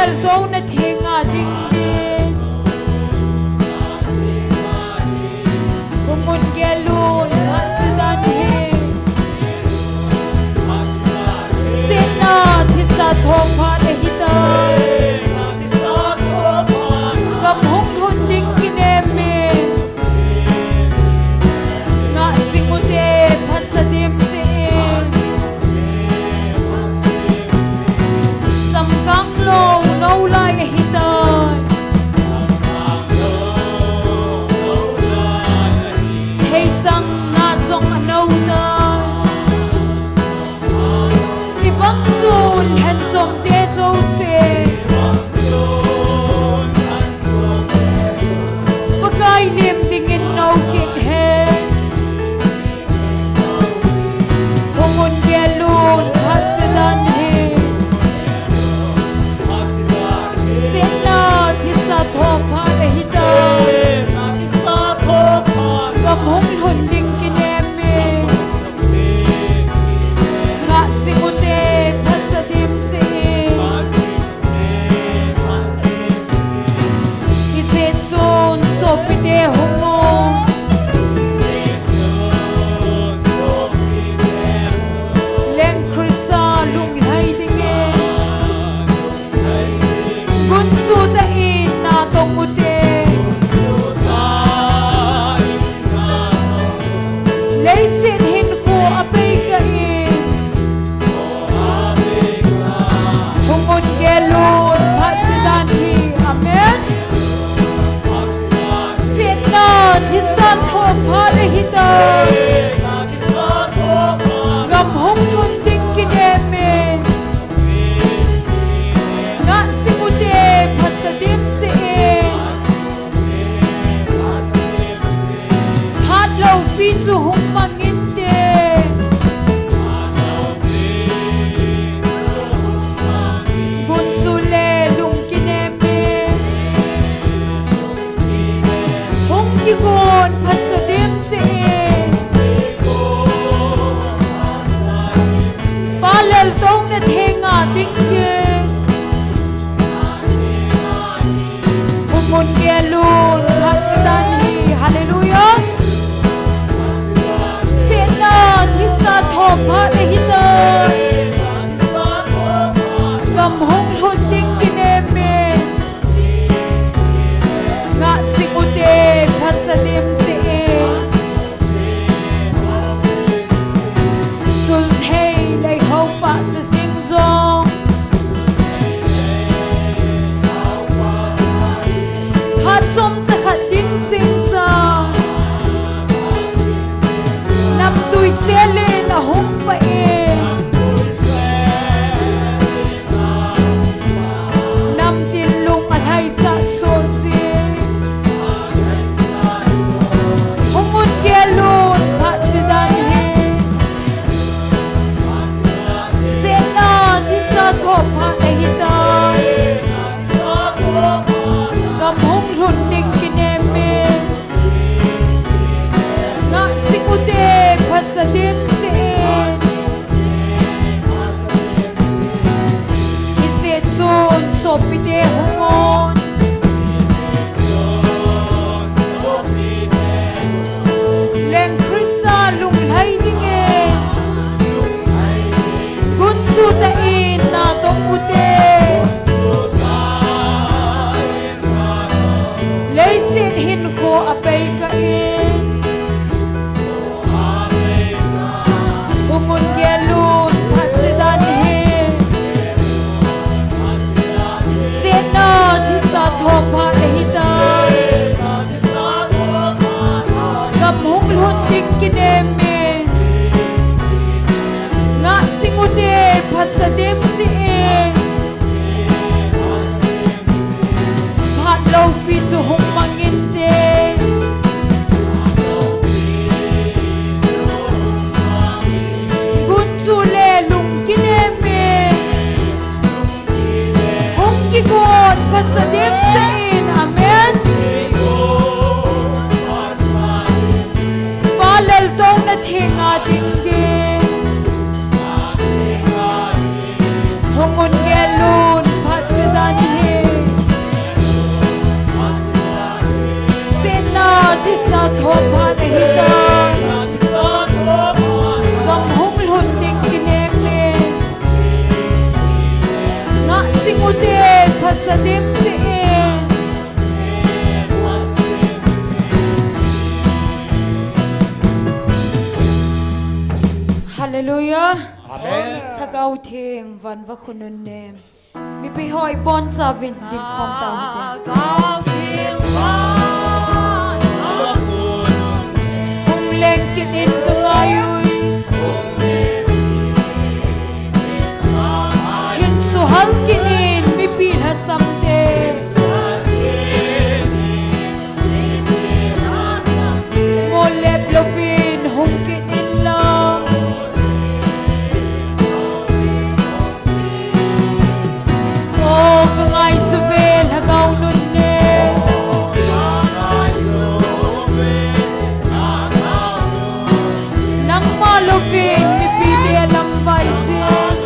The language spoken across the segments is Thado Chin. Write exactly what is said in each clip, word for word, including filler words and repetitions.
Douna thenga ding ding. Hung un gel un, phat chidan hi. Siatna thisa thophat ahitai. Gam hung lhun ding kinem in. Ngah jing ute, phatsa dim cheh in. Chamkang lou nou lai ahitai. Theichang na jong anou tai. Chibang chun lhenchomte jouse Pakai lim dingin nou kit hen. Hung un gel un, phat chidan hi. Siatna thisa thophat ahitai. Gam hung lhun ding kinem in. Ngah jing ute, phatsa dim cheh in. Hijeh chun sopite hung un. Leng Christa lunglhai dingin. Gunchu tah in natong ute. Leiset hinkho a peikah in. Hung un gel un, phat chidan hi. Amen. Siatna thisa thophat ahitai. Gam hung lhun ding kinem in. Ngah jing ute, phatsa dim cheh in. Phat loupi chu hung mang inte. Gunchu le lung kinem in. Hung kigon, phatsa dim cheh in. Pa lel douna thenga ding ding. Hung un gel un, phat chidan hi. Hallelujah. Siatna thisa thophat ahitai. Gam hung lhun ding kinem in. Ngah jing ute, phatsa dim cheh in. Chul thei lei hou pah cheh Amen. Lhagao Theng, van va khunun nem. Mipi ho ibonchauvin dingkhom tau hite. Hung leng kit in ka ngai ui. Hin suhal kit in mipi lhasam te. Ngol lep louvin hung kit in lang. O ka ngaisuh ve Lhagao Nun ne. Nangma louvin mipi te lam vai sin.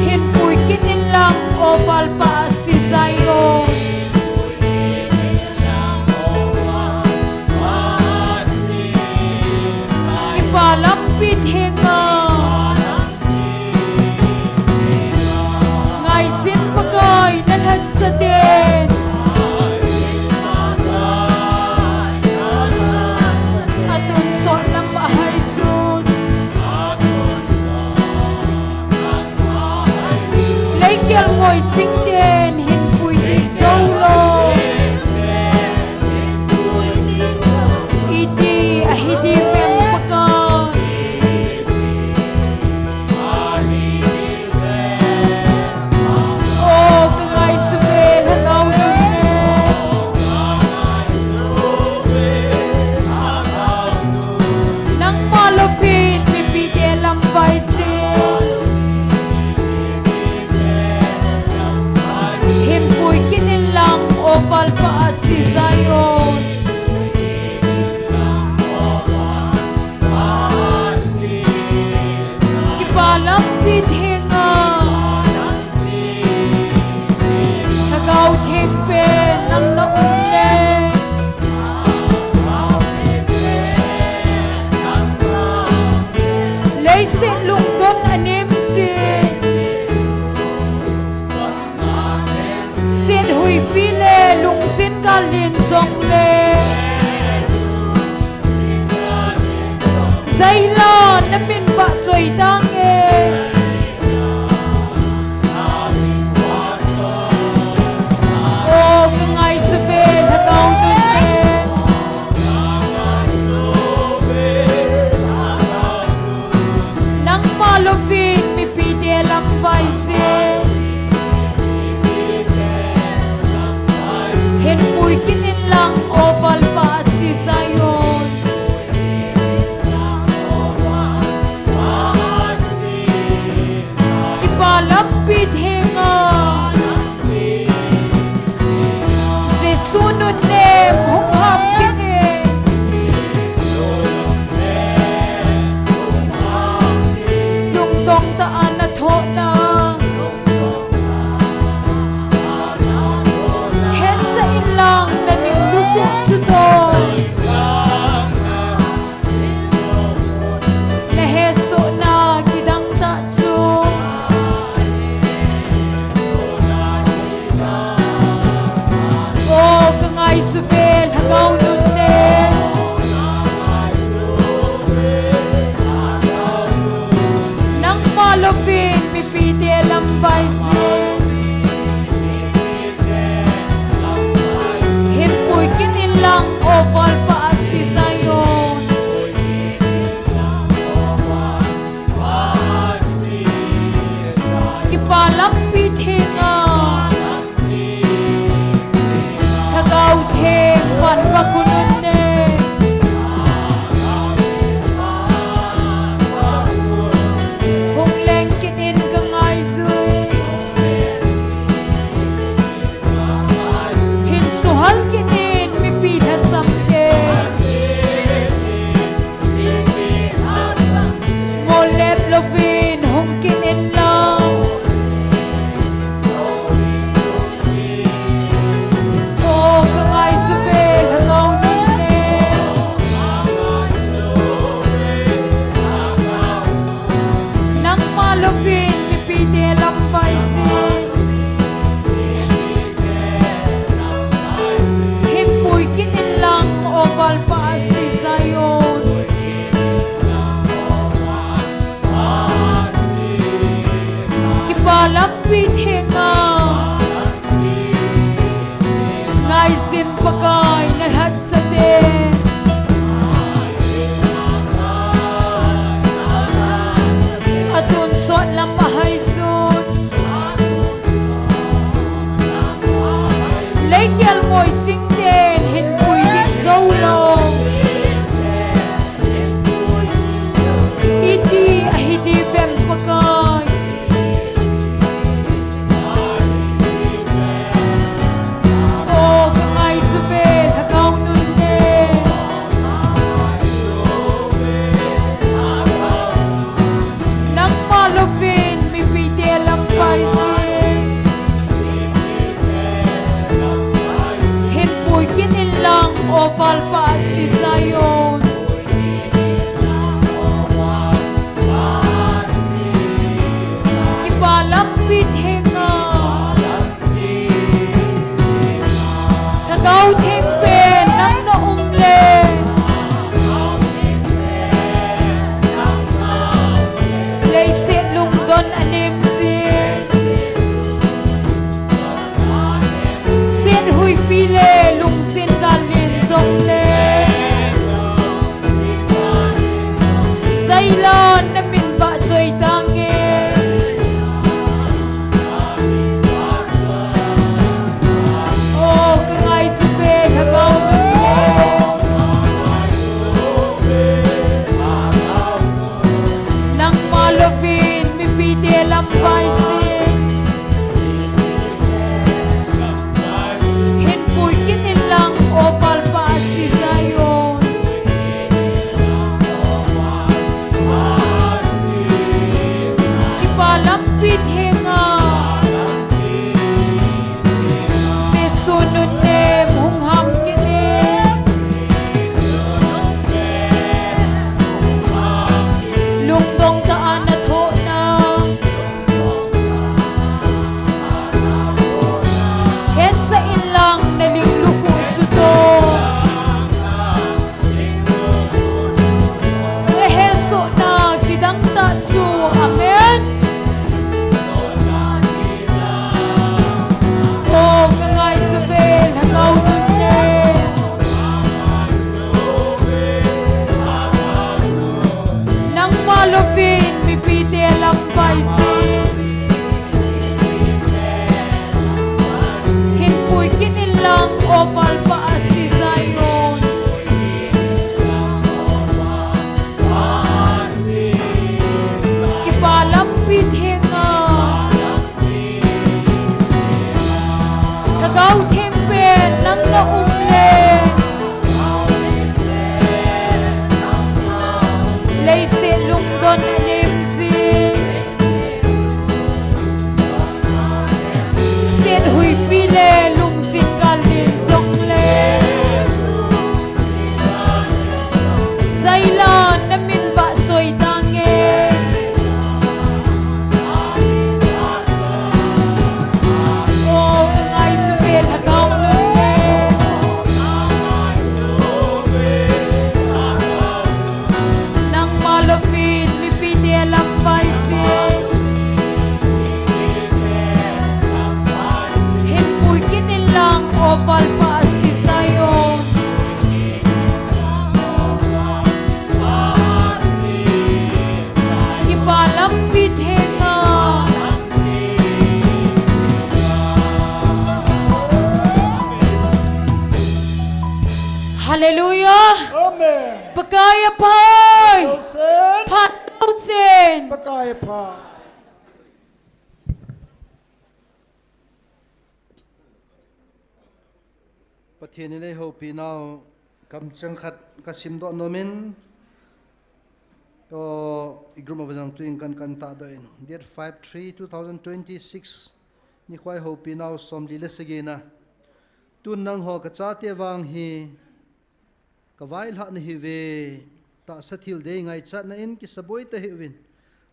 Hin pui kit in lang o Valpa Asi Zion. Kipa lampi thenga. Ngaisih Pakai na lhatsah den. Atonsot lam ahai sun. Leikel ngoi ching ten hin pui ding jou lou. Iti ahi ding mem Pakai. O ka ngaisuh ve Lhagao Nun ne. Nangma louvin mipi te lam vai sin. Hin pui kit in lang o Valpa Asi Zion. Kipa lampi thenga. Lhagao Theng pen nang na um le. Leiset lungdon anem sin. Set huipi le lungset gal len jong le. Zaila na min vahchoi tange. O ka ngaisuh ve Lhagao Nun ne. Nangma louvin mipi te lam vai sin. Hin pui kit in lang o Valpa Asi Zion. Pakai aphai. Phat jousen. Pakai apha. Pathen in eihoupi nau kamcheng khat kasimdoh nomin, o, i group a vajang tuin kan, kan tahdoh in, date five three two thousand twenty-six, nikho a eihoupi nau somli le sagi na. Tun nangho kachate vang hi kavailhah nahiuve, tahsa thil dei ngaichatna in kisaboi tahih uvin.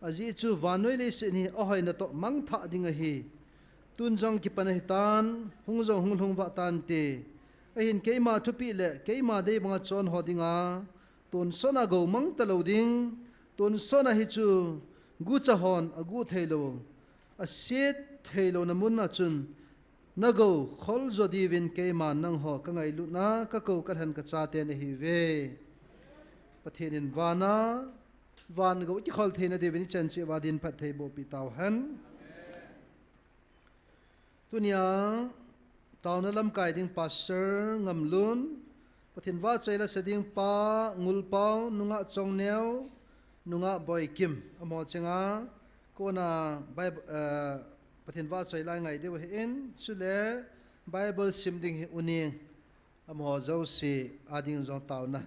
Ajeh chu vannoi leiset hi ahoina toh mangthah ding ahi. Tun jong kipan ahitan, hung jong hung lhung vah tante. Ahin keima thupeh le keima dei banga chon ho dinga tonsot a gou mang talou ding. Tonsot a hichu gucha hon agu theilou, aset theilouna mun a chun nagou khol jo diuvin keima nangho kangailutna, kakou kalhen kachate nahiuve. Pathen in vana, van gou kikhol theina diuvin ichan cheh uva din phatthei bohpi tauhen. Tunia taona lamkai ding Pastor Ngamlun, Pathen vahchoi la sa ding Pa Ngulpau, nungah Chongneo, nungah Boikim, amaho chenga kona Bible, eh, Pathen vahchoi la ngai diu ahin, chule Bible sim ding hi Uning, amaho jouse a ding jong taona.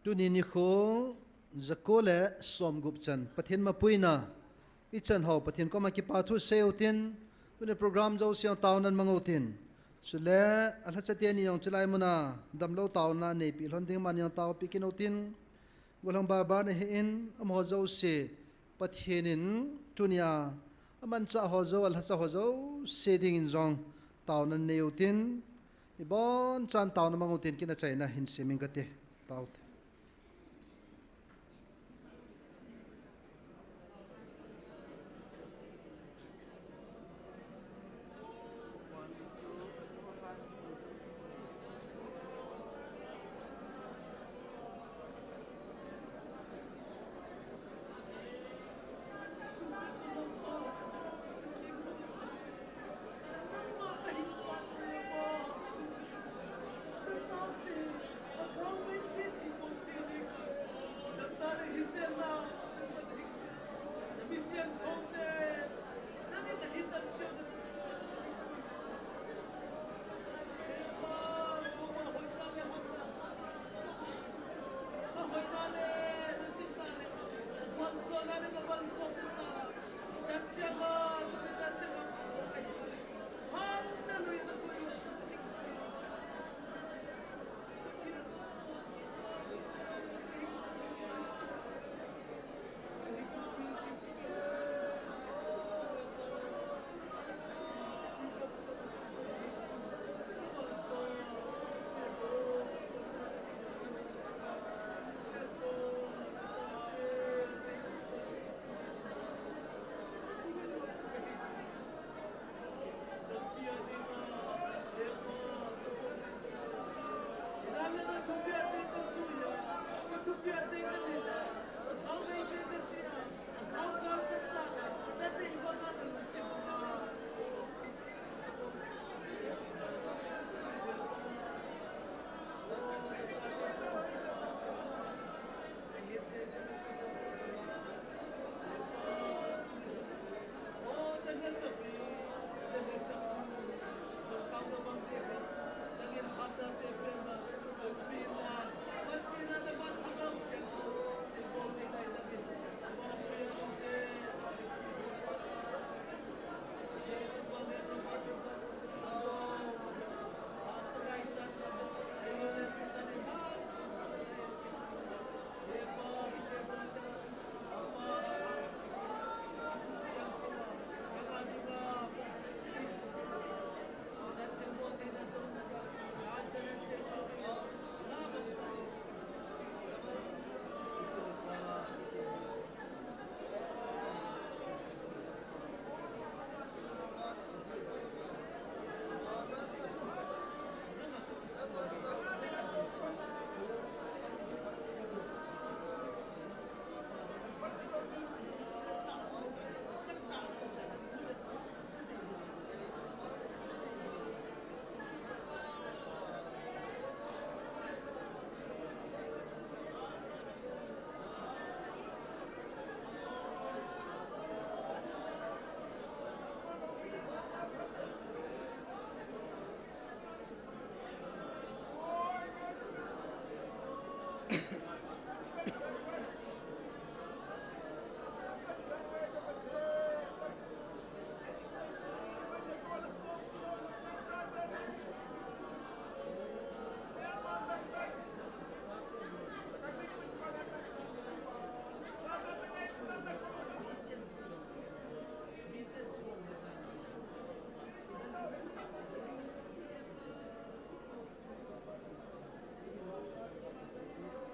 Tuni nikho jako le somgup chan Pathen mapuina ichan ho Pathen koma kipa thu seiu tin, tuni program jouse a taonan mang utin. Chule alhacha teni jong chulai muna damlou taona neipi lhon ding man jong taopi kit utin. Gollhang Babar nahin, amaho jouse Pathen in tunia amanchah ho jou, alhacha ho jouse dingin jong taonan nei utin, ibonchan taona mang utin kin achaina hin simin kate. Taute.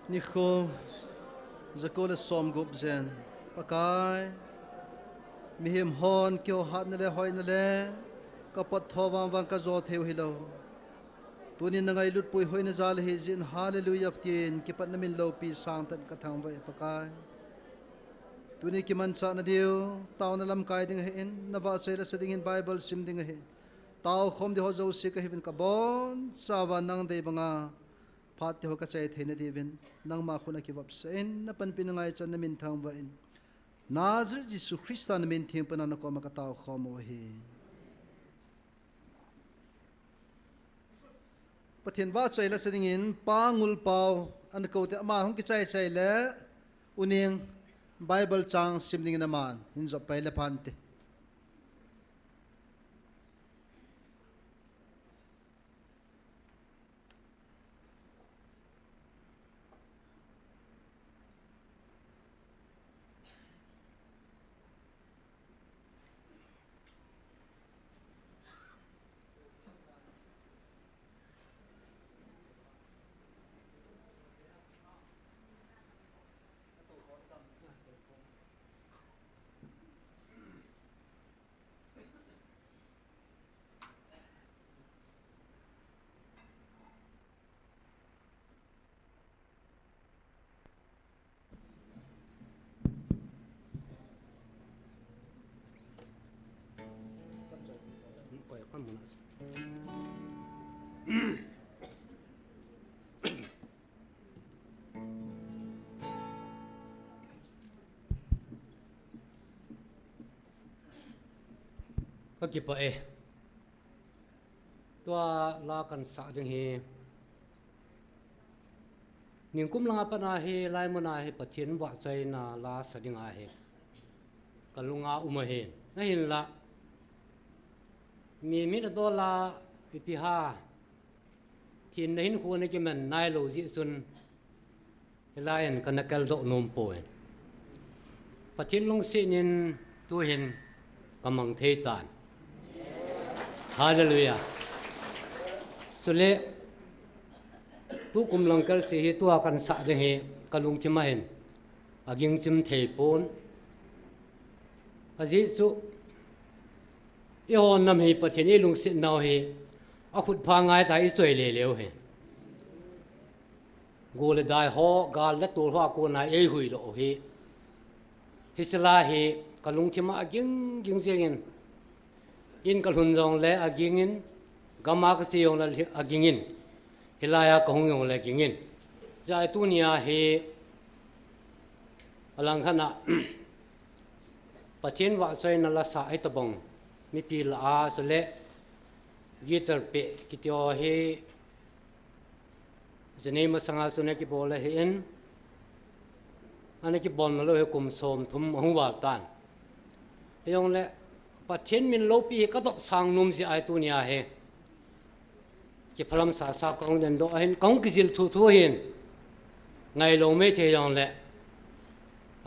Nikho jako le somgup jen. Pakai, mihem hon keiho hatna le hoina le kapot tho vangvang kajo thei u hilou. Tuni nangailut puihoi na jal ahi jeh in, Hallelujah, tin kipatna min loupi sangtah in kathangvah e Pakai. Tuni kimanchah nadiu, taona lamkai ding ahin, navahchoi lasa dingin Bible sim ding ahin. Taokhom diu ho jouse kahiuvin kabonchauva nang dei banga phat teho kachai theina diuvin, nangma khut a kivopsah in, napanpi nangaichan namin thangvah in. Nazareth Jesu Christa namin theng pena nakoma kataokhom u ahi. Pathen vahchoi lasa dingin Pa Ngulpao ana kou te, ama hung kichai chai le, U Neng Bible chang sim dingin aman hin jop pai le phante. Kakipah e. Tua la kahin sah ding hi, ningkum langa pat a hi, hilai mun a hi Pathen vahchoina la sa ding ahi kalunga um ahi. Ahinla, mi, mi nadol a ipi ham, thenna hinkho ana kiman nailou jeh chun, hilai in kana kaldoh nom poi. Pathen lungset in tuhin kamang thei tan. Hallelujah. Chule, tukum lang kalse hi tua kahin sah ding hi kalungthim a hin aging chim thei pon. Ajeh chu, eiho nam hi Pathen eilungset nau hi, akhut pha ngai tah a ichoi lele u hi. Go le dai ho, gal le tol ho a kona eihuhdoh u hi. Hiche la hi kalungthim a aging ging jeng in. In kalhun jongle aging in, gam a kache jongle aging in, hilai a kahung jongle aging in. Hijeh a tuni a hi, alangkhat a, Pathen vahchoina la sa hitobang, mipi lah a, chule guitar pe kiti ho hi, janhi masanga chu ana kibol ahin, ana kibolna lou hi kum somthum ahung val tan. Hijongle, Pathen min loupi hi kadopsang nom jeh ahi tuni a hi. Kiphalam sasa kahung dendoh ahin, kahung kijil thuthu ahin. Ngailou mei thei jongle,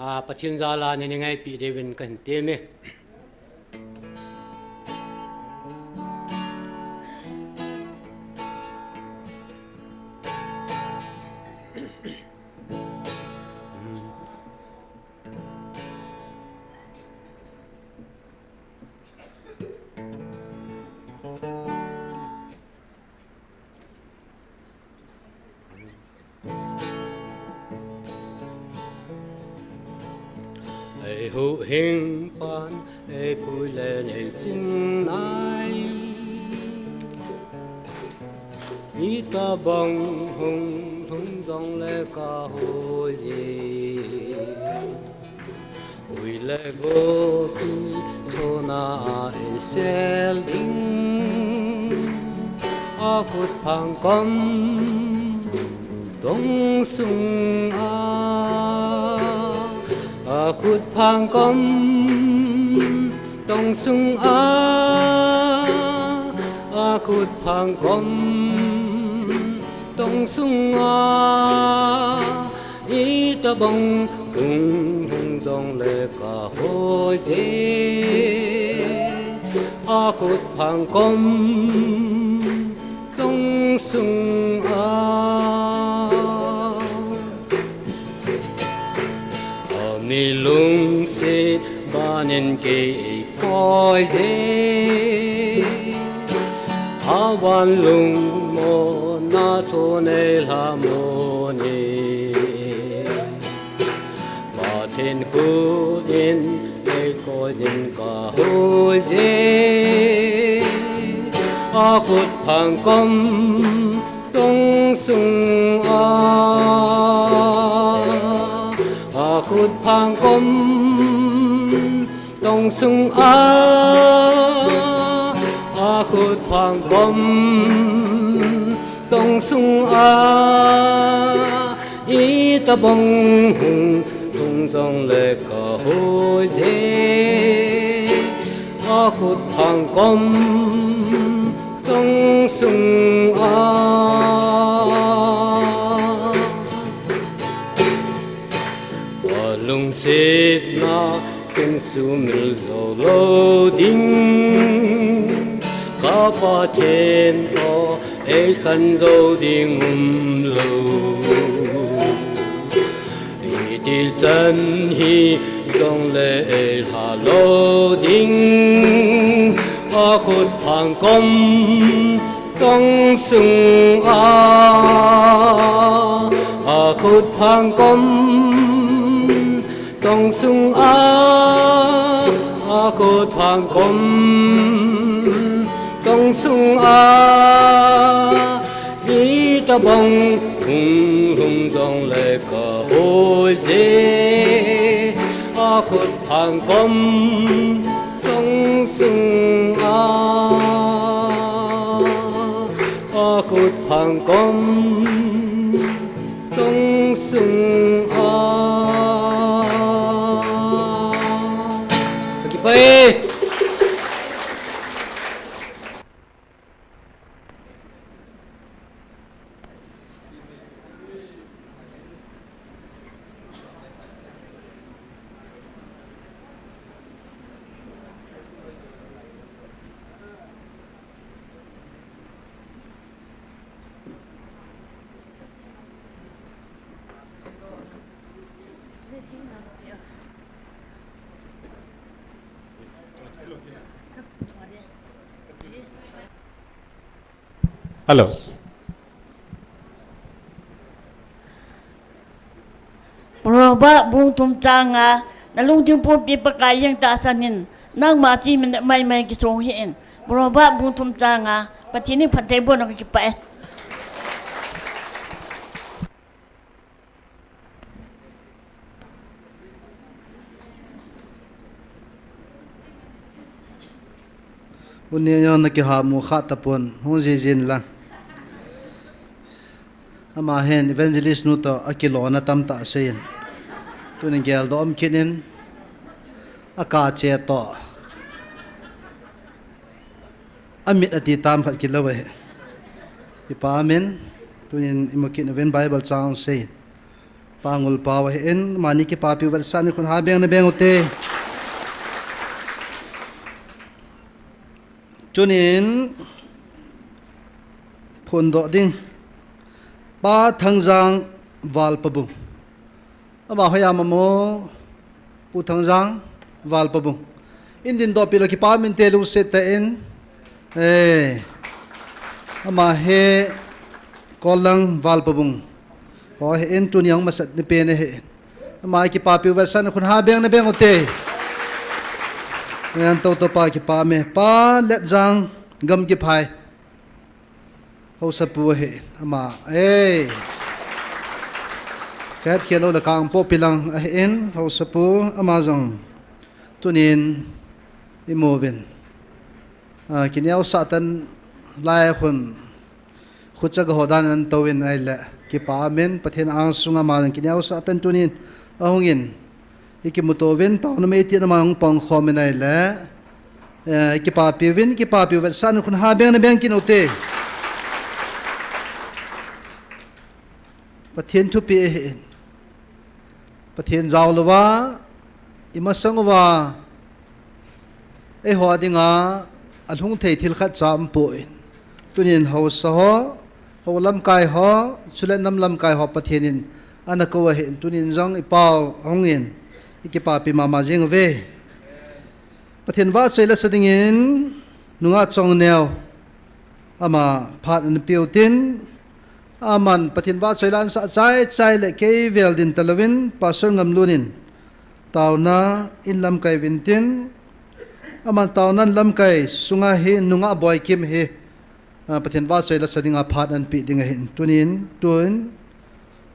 a, Pathen jal a neingaipeh diuvin kahin tem e. Eihuhhing pan eipui le neiching nai, itobang hung lhung jongle kahoi ji. Ui le gopi thona a eisel ding, akhut phangkom tong sunga, akhut phangkom tong sunga, akhut phangkom tong sunga, itobang hung lhung jongle kahoi ji, akhut phangkom tong sunga. Lungset ban in kei koi je, avan lungmonna thu nei lha mo ni. Pathen khut in ei koi jin ka hoi je, a khut phang kom tong sung a, a khut phang kom tong sung a, a khut phang kom tong sung a, itabang hung, hung jong le ka hoi je, a khut phang kom tong sung a. Alungsetna kin sumil jou lou ding, ka Pathen toh ei khan jou ding umlou. Iti chan hi jong le ei lha lou ding, a khut phang kom tong sung a, a khut phang kom tong sung a, a khut phang kom tong sung a, itabang hung, hung jong le ka hoi je, a khut phang kom tong sung a, a khut phang kom tong sung a. Ka kipah e. Hello. Proverb bung thum chang nga, nalungthim pumpi Pakai jeng tahsan in, nangma chi min mai mai kisong hih in. Proverb bung thum chang nga, Pathen in phatthei boh in, ka kipah e. Tuni jong na kiha mu kha tapon, hung jijin lang. Ama hin evangelist nu toh akilona tamtah asei in. Tuni geldoh um kit in, aka che toh. Amit ati tam khat kilou ahi. Kipa amen. Tunin imu kit uvin Bible chang sei. Pa Ngulpao ahin, amani kipapiu vetsahna khun ha beng na beng ute. Tunin phondoh ding. Pa Thangjang Valpabung. Ama hoiya mamo, Pu Thangjang Valpabung. Indin doh peh lou, kipa min te lungset tah in. Eh. Ama hi Kollang Valpabung. Ho hi in tuni jong masat ni pen ahi. Ama kipapiu vetsahna khun ha beng na beng ute. Ngan to to pa kipa me. Pa Letjang Gamgiphai. Haosapu ahi, ama, eh. Kahet khel lou le kang po pilang ahin, haosapu, ama jong. Tunin, imuvin. Ah, kineo satan lai khun. Khucha ga hodan an touvin ahile. Kipa amen, Pathen angsunga ama jong kineo satan tunin. Ahungin. Ikimuto uvin, taona mei tina ma hung pang khom in ahile. Eh, ikipapiu vin, ikipapiu vetsahna khun ha beng na beng kit ute. Pathen thupeh ahin. Pathen jao louva, imasang uva. Eiho dinga, alhung thei thil khatcha umpoi. Tunin haosa ho, ho lamkai ho, chule nam lamkai ho Pathen in, ana kou ahin, tunin jong ipau hung in, Ikipapi mama jing uve. Pathen vahchoi lasa dingin nungah Chongneo ama phat anapeu tin, aman Pathen vahchoi la ansah chai chai le kei vel din talouvin Pastor Ngamlun in taona in lamkai uvin tin, aman taona in lamkai sunga hi nungah Boikim hi, ah, Pathen vahchoi lasa dinga phat anapeh ding ahin, tunin, tun,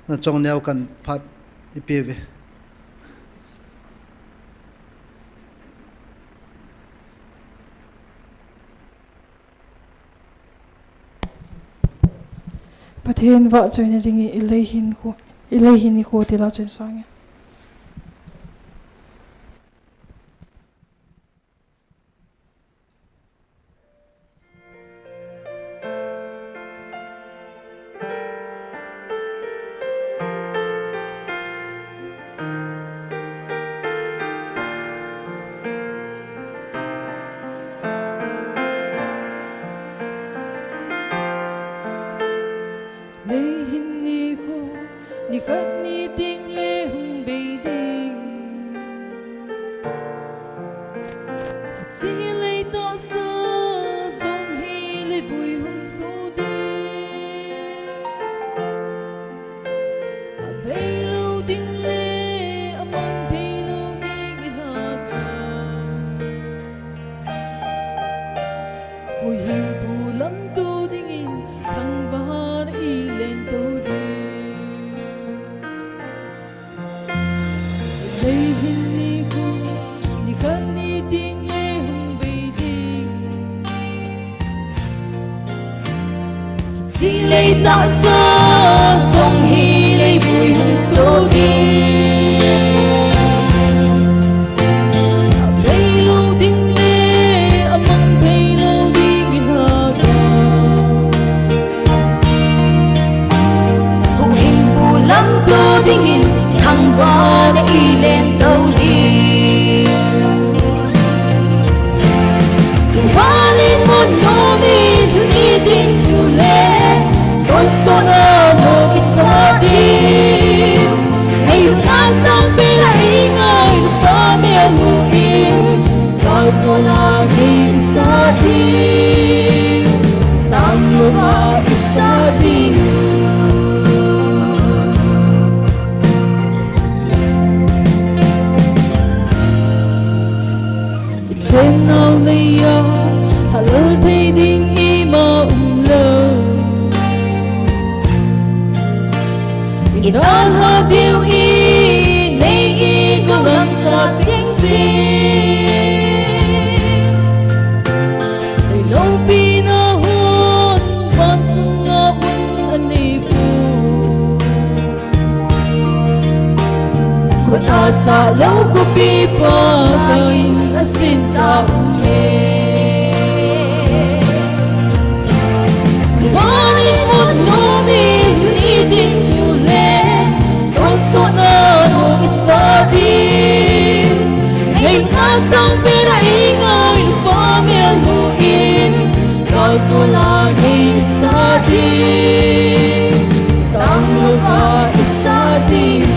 ah, Chongneo kan phat ipeuve. Pathen vahchoina dingin ilei hin khu, ilei hin khu tila chun sange. Lei hin nikho, nikhat ni ding le hung bei ding. Hiche lei tahsa jong hi leivui hung so ding. Abei lou ding le amang thei lou ding ilhagao. Huhhingpu lamto dingin thangvahna ilen to ding. Lei hin nikho, nikhat ni ding le hung bei ding. Hiche lei tahsa jong hi leivui hung so ding. Abei lou ding le amang thei lou ding ilhagao. Huhhingpu lamto dingin thangvahna ilen to ding. Chunga lungmon nomin lhun i ding chule, tonsot a nom isa ding. Ngailutna sangpen a eingailut pa melmu in, galjona ngei isa ding, tanglouva isa ding. Ichennau leiya halal thei ding ima umlou. Idalha diu inei igol gamsa chengse. Leiloupina hon vansunga mun anei poi. Khut a sahlou khopi Pakai in asemsa ume. Chunga lungmon nomin lhun i ding chule, tonsot a nom isa ding. Ngailutna sangpen a eingailut pa melmu in, galjona ngei isa ding, tanglouva isa ding.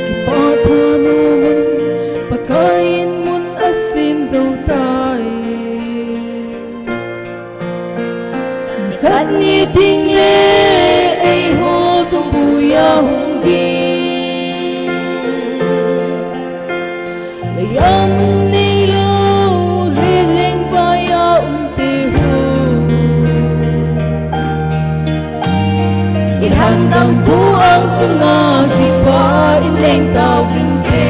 Kipah thanom un Pakai in mun asem jou tai. Nikhat ni ding le eiho jong buia hung ding. Leiya mun neilou, lei lengvaiya um teho. Ilhan dambu angsunga kipah in leng tauvinte.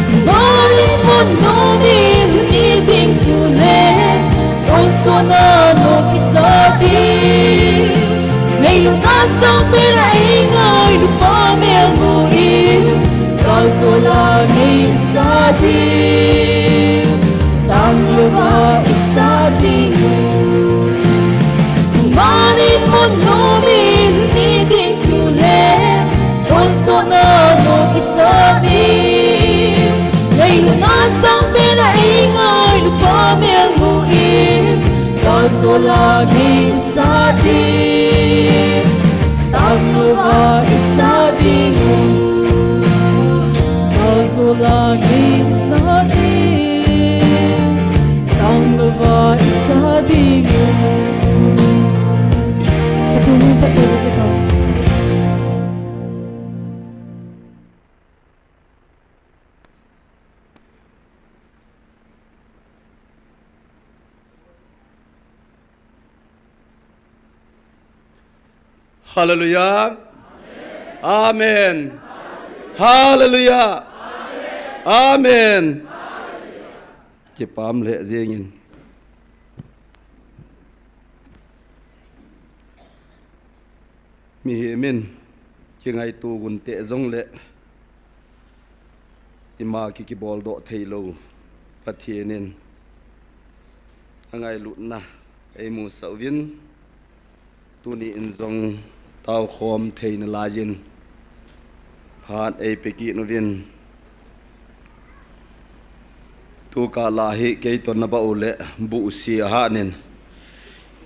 Chunga lungmon nomin lhun i ding chule, tonsot a nom isa ding. Ngailutna sangpen a eingailut pa melmu in, galjona ngei isa ding, tanglouva Sadim, leilu na sang pena ingai lupa melmu in, kazola ngin sadim, tangova isadim, kazola ngin sadim, tangova isadim. Patun in patun in patun. Hallelujah. Amen. Hallelujah. Amen. Kipam le jingin. Mihem in kingaito gun te jongle, ima ki kibol doh thei lou, Pathen in angailutna eimusah uvin, tuni in jong taokhom theina laiyin phat eipe kit uvin. Tukah la hi kei toh nabah u le buhsi ahanin,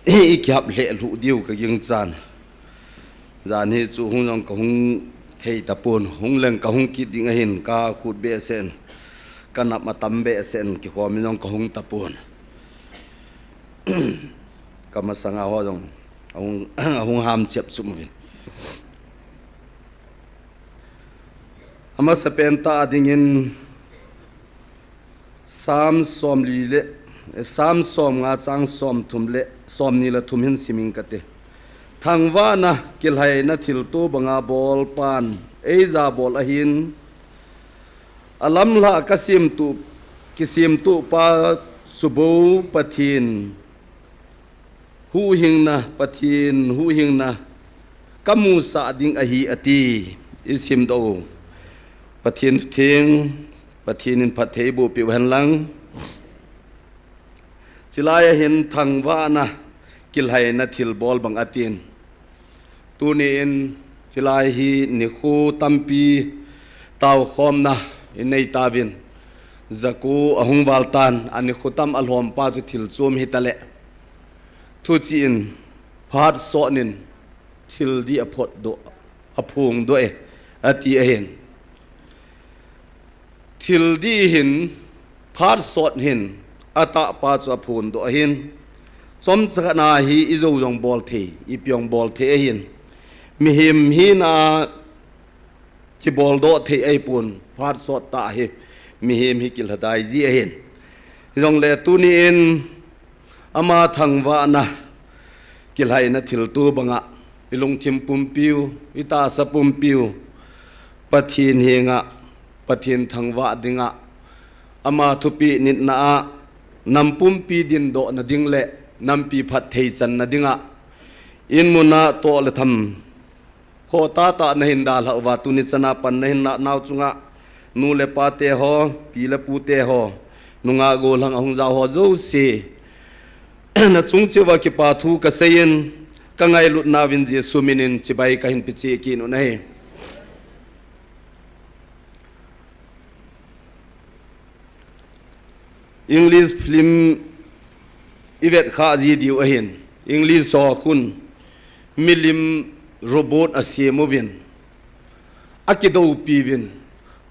i kihap lheh lhuh diu ka gingchan. Jan hi chu hung jong ka hung thei tapon, hung leng ka hung kit ding ahin, ka khut behseh in, ka nap atam behseh in, kikhom in jong ka hung tapon. Ka masanga ho jong ahung, ahung ham chep chum uvin. Amasapen tah a dingin Psalm somli le, Psalm somnga chang somthum le somni le thum hin sim ing kate. Thangvahna kilhaina thilto banga bolpan eija bol ahin, alamlhah ka semtuh, kisemtuh pa subou Pathen huhhingna, Pathen huhhingna ka musah ding ahi, ati. I simdoh u Pathen thu theng, Pathen in phatthei eiboh peh u hen lang. Chulai a hin thangvahna kilhaina thilbol bang atin. Tuni in chulai hi nikho tampi taokhomna i nei tauvin. Jako ahung val tan, a nikho tam a lhompa chu thil chom hita le. Thuchih in, phat sot in thil dih a phot doh, a phong doh e, ati ahin. Thil dih hin, phat sot hin, atahpa chu a phong doh ahin. Chomcha khat na hi i jou jong bol thei, i pi jong bol thei ahin. Mihem hina kibol doh thei ahipon, phat sot tah hi, mihem hi kilhadai ji ahin. Hijongle tuni in, ama thangvahna kilhaina thilto banga, i lungthim pumpiu, i tahsa pumpiu, Pathen henga, Pathen thangvah dinga, ama thupeh nitna a, nam pumpi dindohna ding le, nampi phatthei channa dinga, in muna toh le tham, khoh tahtah na hin dalhah uva, tuni chana pan na hin nahnau chunga, nu le pate ho, pi le pute ho, nungah gollhang ahung jao ho jouse, na chung cheh uva kipa thu ka seiyin, ka ngailutna uvin Jesu minin chibai ka hin pe cheh kit u ahi. English film i vet khah ji diu ahin. English ho khun milim robot a sem uvin, a kidoupi uvin,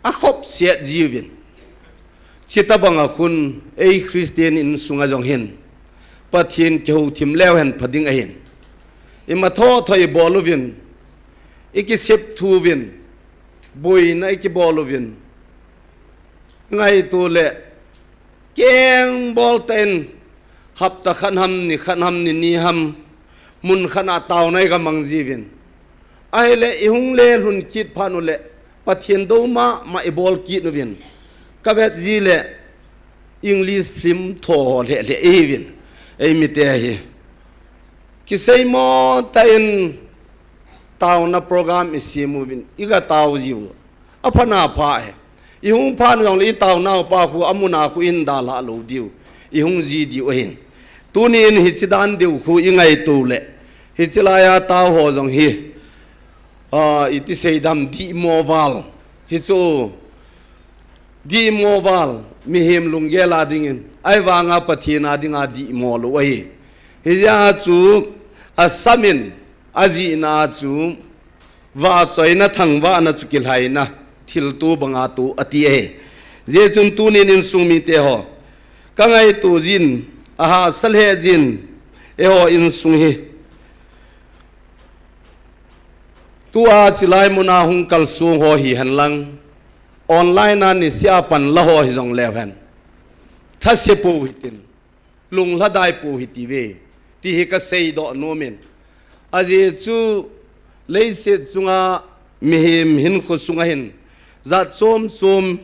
a khop set ji uvin. Chuti banga khun ei Christian insunga jong hin Pathen kihouthim leu hen pha ding ahin. Ima thotho i bol uvin, i kisep thu uvin, boina i kibol uvin, ngaito le, keng bol tah in, hapta khat ham, ni khat ham, ni ni ham, mun khat a taona i ka mang ji uvin. Ahile, i hung le lhun kit phat u le, Pathen dou mama i bol kit uvin. Ka vet ji le, English film tho ho le le i uvin. Ei mite hi. Kisei mo tah in taona program i sem uvin. I ka tao ji u. A pha na pha e. I hung phat u jongle i taonau pa khu, a muna khu in dalha lou diu. I hung ji diu ahin. Tuni in hichi dan diu khu i ngaito le. Hichi laiya tao ho jong hi. A, i ti sei dam dih mo val. Hichu dihmo val, mihem lunggel a dingin, ahivanga Pathen a dinga dihmo lou ahi. Hijeh a chu asamin, ajihna chu vahchoina, thangvahna, chukilhaina thilto banga to ati ahi. Hijeh chun tunin insung mite ho, kangaito jin, ahahsa lheh jin, eiho insung hi. Tua chilai muna hung kalsong ho hihen lang, online a nisea pan la ho hijong leu hen, thase pou hitin, lunglhadai pou hitiuve, ti hi kaseidoh nomin. Ajeh chu leiset chunga mihem hinkho sunga hin jat chom chom,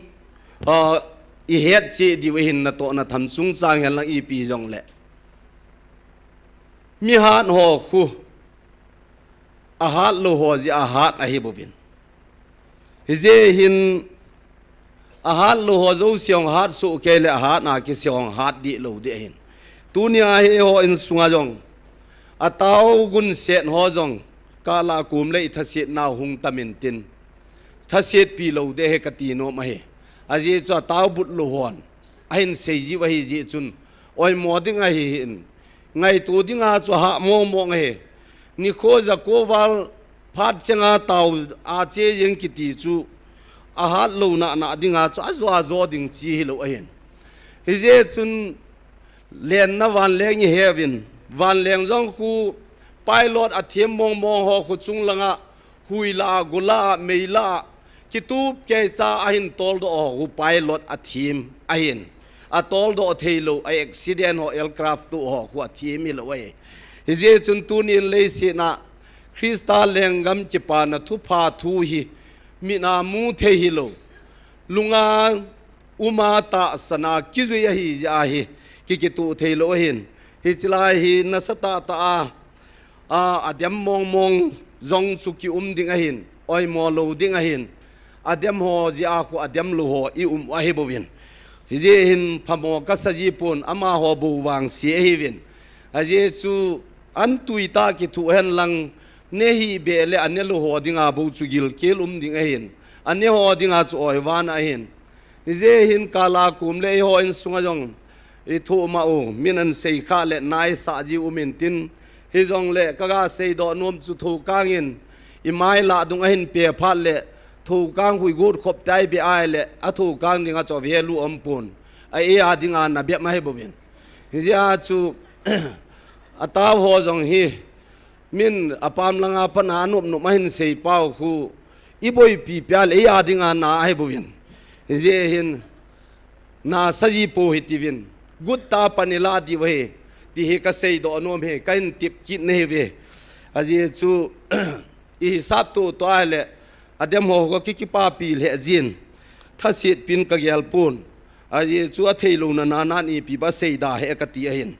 ah, ihet cheh diu ahin, natoh natham chungchang hen lang ipi jongle. Mi hat ho khu, ahat lou ho jeh a hat ahi bouvin. Hijeh hin ahat lou ho jouse hung hat soh kei le ahat na kisei hung hat deh lou ding ahin. Tunia hi eiho insunga jong atao gunset ho jong kala kum le ithasetna hung tamin tin, thasetpi lou ding ahi kati nom ahi. Ajeh chu atao but lou hon ahin seijiu ahi jeh chun oimo ding ahi hin. Ngaito dinga chu ahah mong mong ahi. Nikho jako val phat chenga tao a che jeng kiti chu ahat lou nana dinga chu ajo ajo ding chi hilou ahin. Hijeh chun lenna vanleng iheuvin, vanleng jong khu pilot athem mong mong ho khu chung langa hui lah a, go lah a, mei lah a, kitup keicha ahin toldoh ho khu pilot athem ahin. Atoldoh theilou, a accident ho, aircraft toh ho khu athem hilou ahi. Hijeh chun tunin leiset a Christa lenggam kipana thupha thu hi mit a mu thei hilou, lunga uma tahsan a kijui ahi jeh a hi kikituh theilou ahin. Hiche lai hi nasatah tah a a, adem mong mong jong chu kium ding ahin, oimo lou ding ahin, adem ho jeh a khu adem lou ho ium u ahi bouvin. Hijeh hin phamo kasa jipon, amaho bou vangse ahiuvin. Ajeh chu an tui tah kithuh hen lang, ne hih beh le ane lou ho dinga bou chu gilkel um ding ahin, ane ho dinga chu oivana ahin. Hijeh hin kala kum le eiho insunga jong ithoh ma u, min ahin sei khah le naisah jiu um intin, hijongle kaga seidoh nom chu thoukang in imai lah dung ahin pe phat le thoukang khu igot khop tai beh ahile athoukang dinga chu value umpon, a ei a dinga nabep ahi bouvin. Hijeh a chu atao ho jong hi min apam langa pat a anop nop ahin seipau khu iboipi pia le ei a dinga na ahi bouvin. Hijeh hin nasa jipou hitiuvin, guttah a pan ilah diu ahi, ti hi kaseidoh nom ahi, kahin tep kit nahiuve. Ajeh chu ihisap toh toh ahile adem ho khu kikipapi lheh jin, thasetpin kagel pon. Ajeh chu atheilouna nanan ipi ba seida he kati ahin.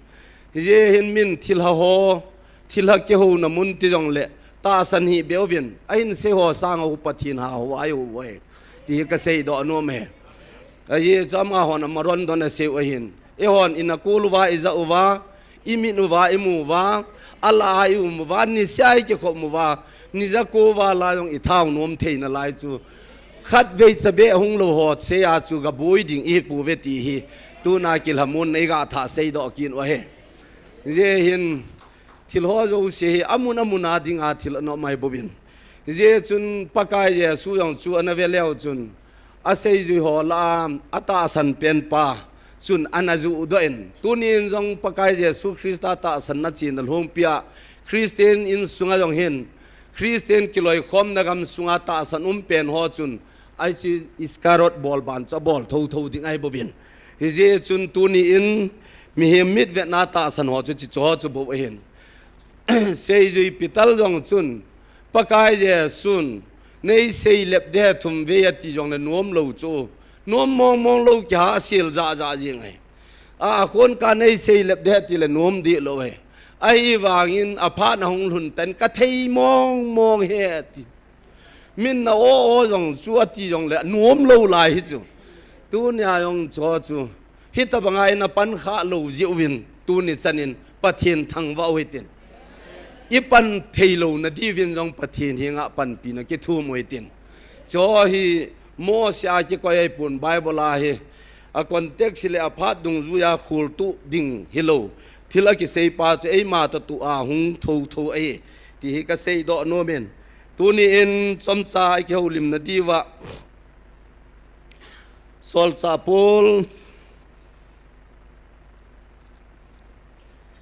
Hijeh hin min thilha ho, thilha kihouna mun ti jongle tahsan hih beh uvin, ahin sei ho sanga khu Pathen hahou a ihou u ahi, ti hi kaseidoh nom ahi. Ajeh chu amahon amaron don asei u ahin. Eihon ina kol uva, ijah uva, imit uva, imu uva, alah a ium uva, nisea ikikhop uva, ni jako val a jong ithao nom theina lai chu khatvei chabeh hunglou ho sei a chu gaboi ding ihipouve ti hi tuna kilhamonna igathah seidoh kit u ahi. Hijeh hin thil ho jouse hi amun amun a dinga thil ana um ahi bouvin. Hijeh chun Pakai Jesu jong chu ana ve leu chun aseijui ho lah a atahsan penpa chun ana juhdoh in, tunin jong Pakai Jesu Christa tahsanna chena lhungpi a Christian insunga jong hin, Christian kiloikhomna gamsunga tahsan um pen ho chun, ahi chu Iscariot bolban chu abol thotho ding ahi bouvin. Hijeh chun tuniin mihem mitvetna tahsan ho chu hiche ho chu bou ahin. Seijui Peter jong chun, Pakai Jesun, nei seilep ding ahi thumvei ati jongle nomlou chu, nom mong mong lou kihahsel jah jah jeng ahi. A, akhon kah nei seilep ding ahi atile nom dehlou ahi. Ahivangin aphat na hung lhun tan kathei mong mong e ati. Min na o o jong chu ati jongle nomlou lai hi chu. Tunia jong chu chu hitobanga ina pankhah lou jeh uvin tuni chanin Pathen thangvah u hitin. Ipan theilouna diuvin jong Pathen henga panpina kithum u hitin. Chu hi Mose a kikoi ahipon Bible a hi. A context le aphat dungjuiya khultuh ding hilou. Thil akisei pa chu eima toh tua hung thotho ahi. Ti hi kaseidoh nomin. Tuni in chomcha a kihoulimna diuva. Solchah Paul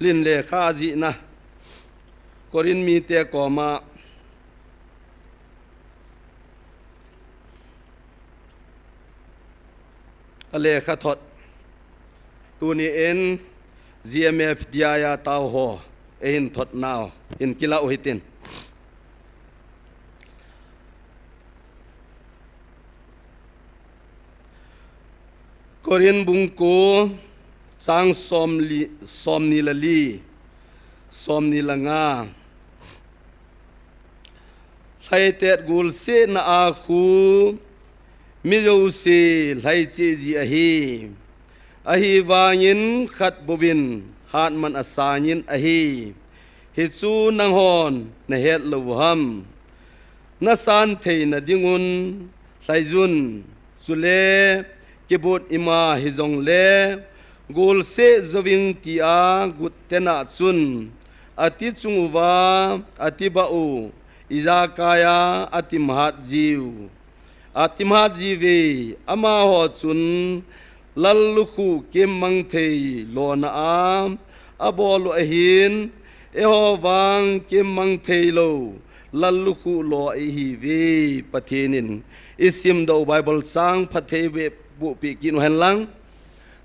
in lekha ajihna. Corinth mite koma. A lekha thot. Tuni in G M F D I a tao ho. Eihin thot nau. Hin kilah u hitin. Corinth bung ko chang somni, somni le li, somni le nga. Lhaitet gulsetna a khu mi jouse lhaicheh ji ahi. Ahivangin khat bouvin hatman asangin ahi. Hichu nanghon nahet lou ham? Nasan theina dingun lhaijun, chule kibut ima hijongle, gulse jouving tia guttena chun ati chung uva, ati bah u, ijakaiya atim hat jiu. Atim hat jiuve, amaho chun lallukhuh kemmang thei lona a abol u ahin, eiho vang kemmang thei lou lallukhuh lo ihiuve. Pathen in isimdoh u Bible chang phatthei eiboh peh kit u hen lang.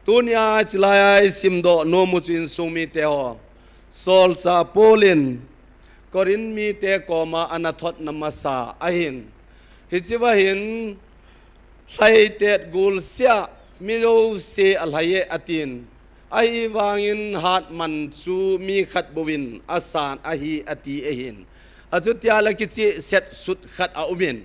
Tunia chilaiya isimdoh nom u chu insung mite ho. Solchah Paul in Corinth mite koma ana thotna masa ahin. Hichea hin lhaitet gulsea mi jouse alhai e atin. Ahivangin hatman chu mi khat bouvin asan ahi ati ahin. Achutia le kichehset sut khat aumin.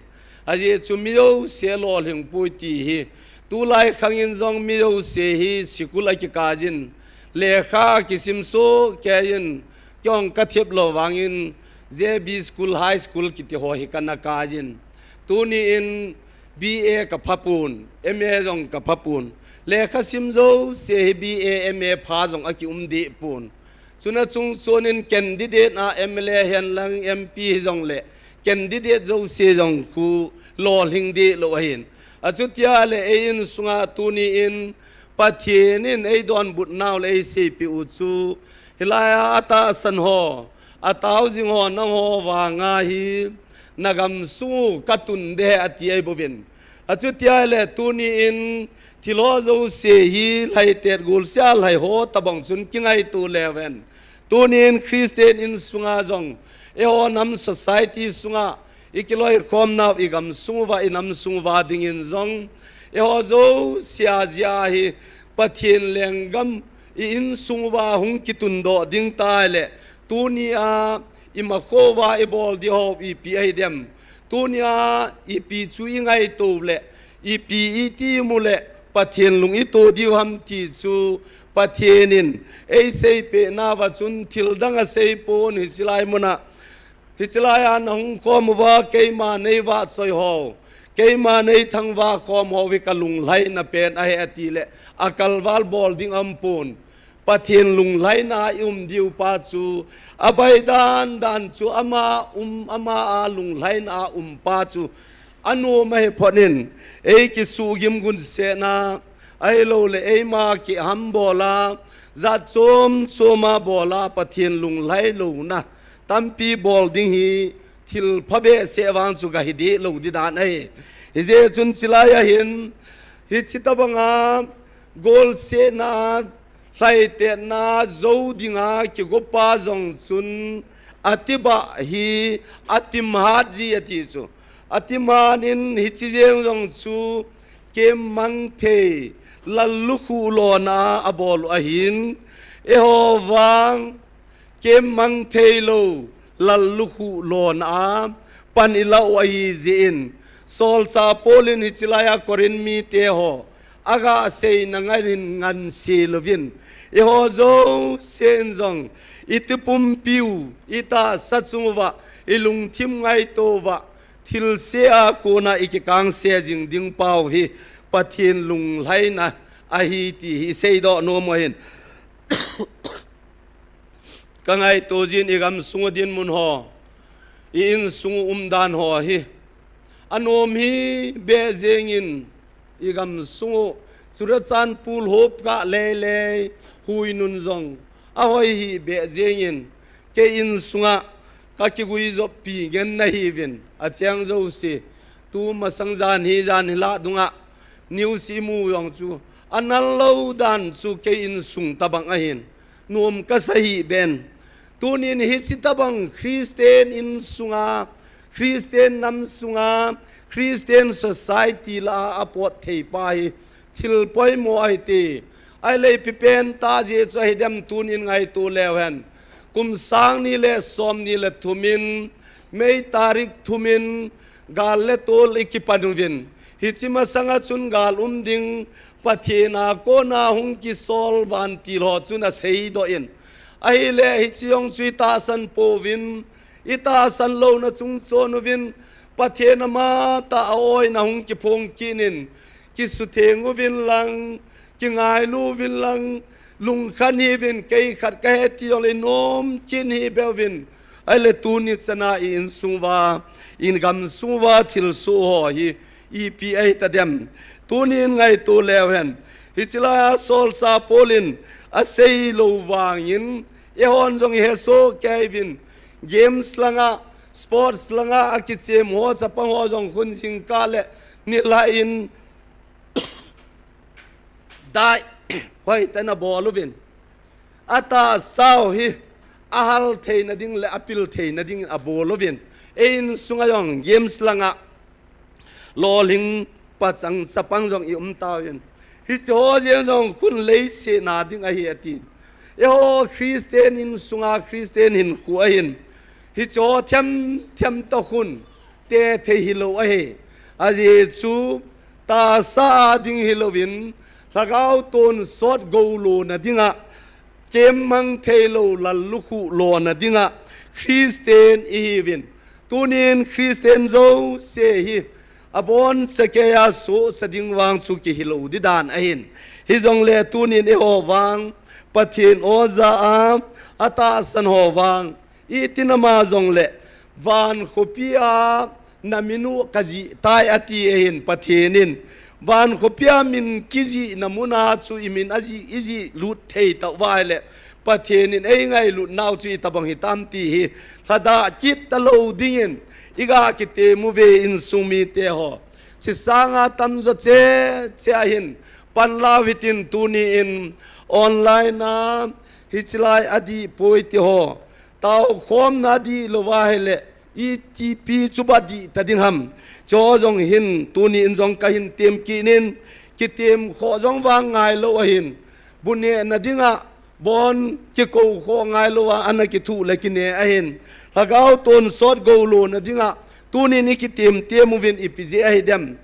Ajeh chu mi jouse lolhing poi ti hi. Tulai khangin jong mi jouse hi sikul akikaiyin. Lekha kisim soh keiyin. Kei jong kathep lou vangin J B school, high school kiti ho hi kana kaiyin. Tuni in B A kaphapon, M A jong kaphapon. Lekha sim jouse hi B A, M A pha jong akium dehpon. Chuna chungchon in candidate a M L A hen lang M P hijongle candidate jouse jong khu lolhing deh lou ahin. Achutia le ei insunga tuni in Pathen in eidonbut nau le eiseipeh u chu, hilaiya atahsan ho, atao jing ho, nangho vanga hi nagamsung u katun ding ahi ati ahi bouvin. Achutia le tuni in thil ho jouse hi lhaitet gulsea lhai ho tabang chun kingaito leuhen. Tuni in Christian insunga jong, eiho nam society sunga, ikiloikhomnau igamsung uva, inamsung uva dingin jong, eiho jousea jia hi Pathen lenggam i insung uva hung kitundoh ding tah le, tunia imakhouva ibol ding ho ipi ahidem. Tunia ipi chu ingaito le, ipi iti mu le, Pathen lung ito diu ham ti chu, Pathen in eiseipeh nauva chun thildang aseipon hichelai muna. Hichelaiya nahung khom uva, keima neivahchoi ho, keima neithangvah khom ho hi kalunglhaina pen ahi ati le, akalval bol ding aumpon. Pathen lunglhaina a i um diu pa chu, abai dandan chu ama um, ama a lunglhaina a um pa chu, anom ahi phot in, eikisuhgim gunsetna, ahilouleh eima kiham bola, jat chom choma bola, Pathen lunglhai louna tampi bol ding hi thil phabehseh vang chu kahi deh lou ding dan ahi. Hijeh chun chilaiya hin, hiche tabanga golsetna lhaitetna jou dinga kigopa jong chun atibah hi atim hat ji ati chu. Atim hat in hiche jeng jong chu kemmang thei lallukhuh lona a abol u ahin, eiho vang kemmang thei lou lallukhuh lona a pan ilah u ahi jeh in, Solchah Paul in hichelaiya Corinth mite ho aga seina ngai in ngansi louvin, eiho jousen jong itipumpiu, itahsa chung uva, ilungthim ngaito uva, thilse a kona i kikangse jing ding pau hi Pathen lunglhaina ahi ti hi i seidoh nom u ahin. Ka ngaito jin i gamsung u dinmun ho, i insung u umdan ho hi anom hi beh jengin, i gamsung u Churachandpur hop kah leilei, hui nun jong ahoi hi beh jengin, kei insunga ka kiguijoppi ngen nahiuvin, acheng jouse, tu masang jan hi jan hi lah dunga news i mu jong chu anal lou dan chu kei insung tabang ahin, nom ka sa hih ben. Tunin hiche tabang Christian insunga, Christian nam sunga, Christian society lah a apot thei pa hi thil poimo ahi ti. Ahile ipi pen tah jeh chu ahi dem tunin ngaito leu hen. Kum sang ni le som ni le thum in, May tarik thum in, gal le tol i kipan uvin. Hiche masanga chun gal um ding, Pathen a kona hung kisol vantil ho chun aseidoh in. Ahile hiche jong chu i tahsan pouvin, i tahsan louna chungchon uvin, Pathen amatah a oina hung kiphong kit in, kisutheng uvin lang, kingailu uvin lang, lungkhan hiuvin, kei khat kahi ti jong le nom kit hih beh uvin. Ahile tuni chana i insung uva, i gamsung uva thilsoh ho hi ipi ahi ta dem. Tunin ngaito leu hen. Hiche lai a solchah Paul in asei lou vangin, eihon jong i hesoh kei uvin, games langa, sports langa akichem ho, chapang ho jong khun jingkah le nilhah in dai hoitah in abol uvin. Atahsa u hi ahal theina ding le apil theina dingin abol uvin. Ei insunga jong games langa lolhing pachang chapang jong i um tauvin. Hiche ho jeng jong khun leiset na ding ahi ati. Eiho Christian insunga Christian hinkho ahin, hiche ho them them toh khun te thei hilou ahi. Ajeh chu tahsa a ding hilouvin, lhagao tonsot goulona dinga, kemmang theilou lallukhuh lona dinga Christian ihiuvin. Tunin Christian jouse hi abonchakeiya sohsa ding vang chu kihilou ding dan ahin. Hijongle tunin eiho vang Pathen o ja a, atahsan ho vang, itin ama jongle, van khopi a na min u kajih tai ati ahin Pathen in. Van khopi a min kijihna muna chu i min ajih, ijih lut thei tauva ahile, Pathen in eingailut nau chu itobang hitam ti hi lhadah kit talou dingin iga kitem uve insung mite ho. Hiche sanga tamjo cheche ahin panla u hitin tuni in online a hiche lai adih poi ti ho, taokhomna adih louva ahile, itipi chuba dih ta ding ham. Hiche ho jong hin tuni in jong kahin tem kit in, kitem khoh jong vang ngailou ahin, bu nehna dinga bon kikou khoh ngailouva ana kithuh le kine ahin, lhagao tonsot goulona dinga tunin i kitem tem uvin ipi jeh ahi dem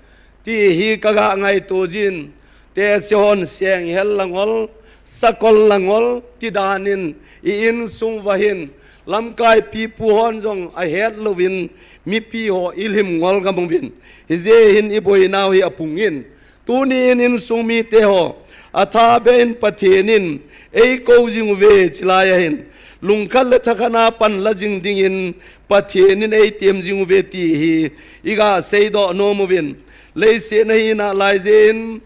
ti hi kaga ngaito jin. Tehse hon Senghel la ngol, Sakol la ngol ti danin i insung uva hin lamkai pipu hon jong ahet louvin mipi ho i lhim ngol gam uvin. Hijeh hin i boinau hi apung in, tuni in insung mite ho, athabeh in Pathen in eikou jing uve hiche lai ahin, lungkhat le thakhat a panla jing dingin Pathen in eitem jing uve ti hi iga seidoh nom uvin. Leiset a hina lai jeh in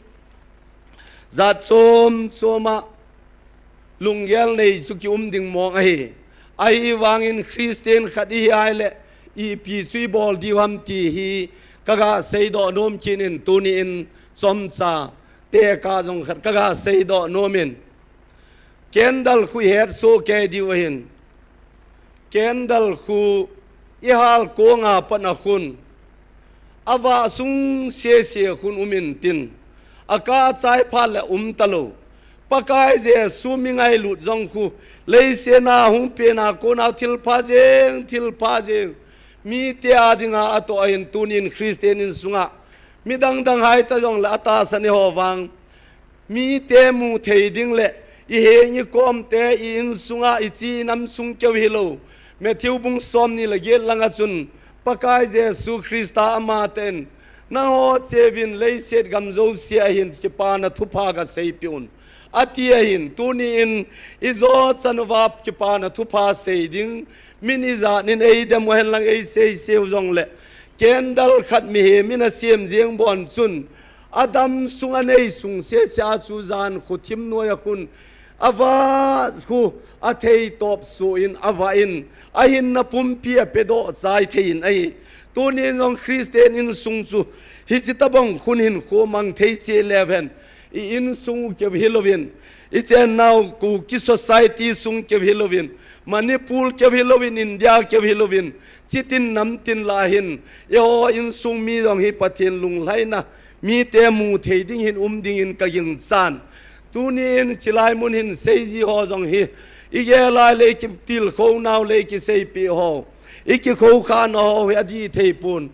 jat chom choma lunggel nei chu kium ding mong ahi. Ahivangin Christian khat ihi ahile, ipi chu ibol diu ham ti hi kaga seidoh nom kit in tuni in chomcha tekah jong khat kaga seidoh nom in. Candle khu ihet soh kei diu ahin. Candle khu ihal konga pat a khun, avah sung sese khun um intin, akah achai phat le um talou. Pakai Jesu mi ngailut jong khu, leiset a hung pen a kona thilpha jeng, thilpha jeng, mite a dinga atoh ahin tunin Christian insunga, midang dang hai ta jongle atahsan eiho vang, mite mu thei ding le, i heng i kom te, i insunga, i chi i nam sung keu hilou. Matthew bung somni le get langa chun, Pakai Jesu Christa ama ten, nangho cheuvin leiset gam jousea hin kipana thupha gaseipiuvin, ati ahin. Tuni in ijo chan uva kipana thupha sei ding, min ijat in eidem uhen lang eiseiseu jongle, candle khat mihem in asem jeng bon chun, adam sung anei sung sese a chu jan khu thim noiya khun, avah khu athei topsuh in avah in, ahinna pumpi apedoh chai thei in ahi. Tuni in jong Christian insung chu hichi tabang khun hinkho mang thei cheh leuhen, i insung keu hilouvin, i chennau Kuki society sung keu hilouvin, Manipur keu hilouvin, India keu hilouvin, chitin namtin lah hin, eiho insung mi jong hi Pathen lunglhaina mite mu thei ding hin um dingin kagingchan. Tuni in chilai mun hin seiji ho jong hi, igel lai le ikitilkhou nau le ikiseipeh ho, ikikhoukhah nau ho hi adih thei pon.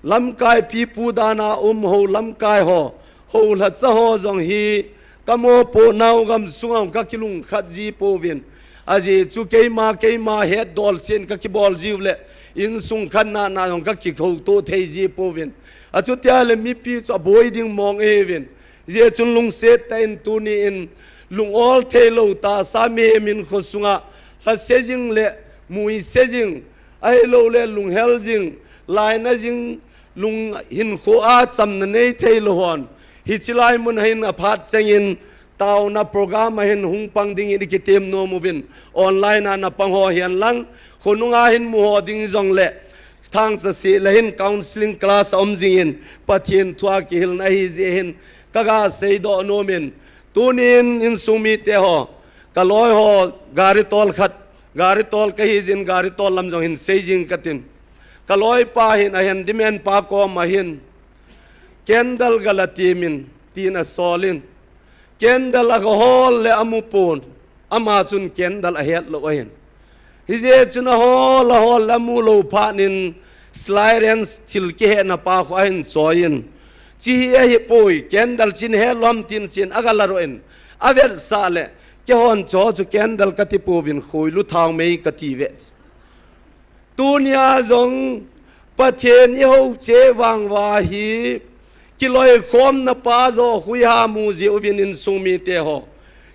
Lamkai pipu dan a um ho lamkai ho, ho lhacha ho jong hi, kamopoh nau gamsunga kakilungkhat ji pouvin. Ajeh chu keima, keima hetdol chen kakibol jiu le, insung khatna na jong kakikhouto thei ji pouvin. Achutia le mipi chu aboi ding mong ahiuvin. Hijeh chun lungset tah in tuni in, lung ol theilou tahsa mihem in khosunga, lhase jing le, muise jing, ahilouleh lunghel jing, laina jing, lung hinkho a chamna nei theilou hon, hichi lai mun hin aphat chengin, taona program a hin hung pang dingin ikitem nom uvin, online a napang ho hihen lang, khonunga hin mu ho ding jongle, thangsa seh le hin counseling class aum jingin, Pathen thu a kihilna ahi jeh hin, kaga seidoh nomin, tuni in insung mite ho, kaloi ho, gari tol khat, gari tol kahi jeh in, gari tol lam jong hin sei jing katin. Kaloipa hin a handyman pa koma hin, candle gala temin, tin asolin. Candle agahol le amu pon, ama chun candle ahet lou ahin. Hijeh chun ahol, ahol le amu lou phat in, Slyden thil kihetna pa khu ahin choiyin. Chi hi ahipoi, candle chin hetlou ham tin chin agala roh in, avetsah le, keihon cho chu candle kati pouvin, khoilu thaomei kati ve. Tunia jong Pathen ihou cheh vang uva hi, kiloikhomna pa joh khu iha mu jiuvin insung mite ho.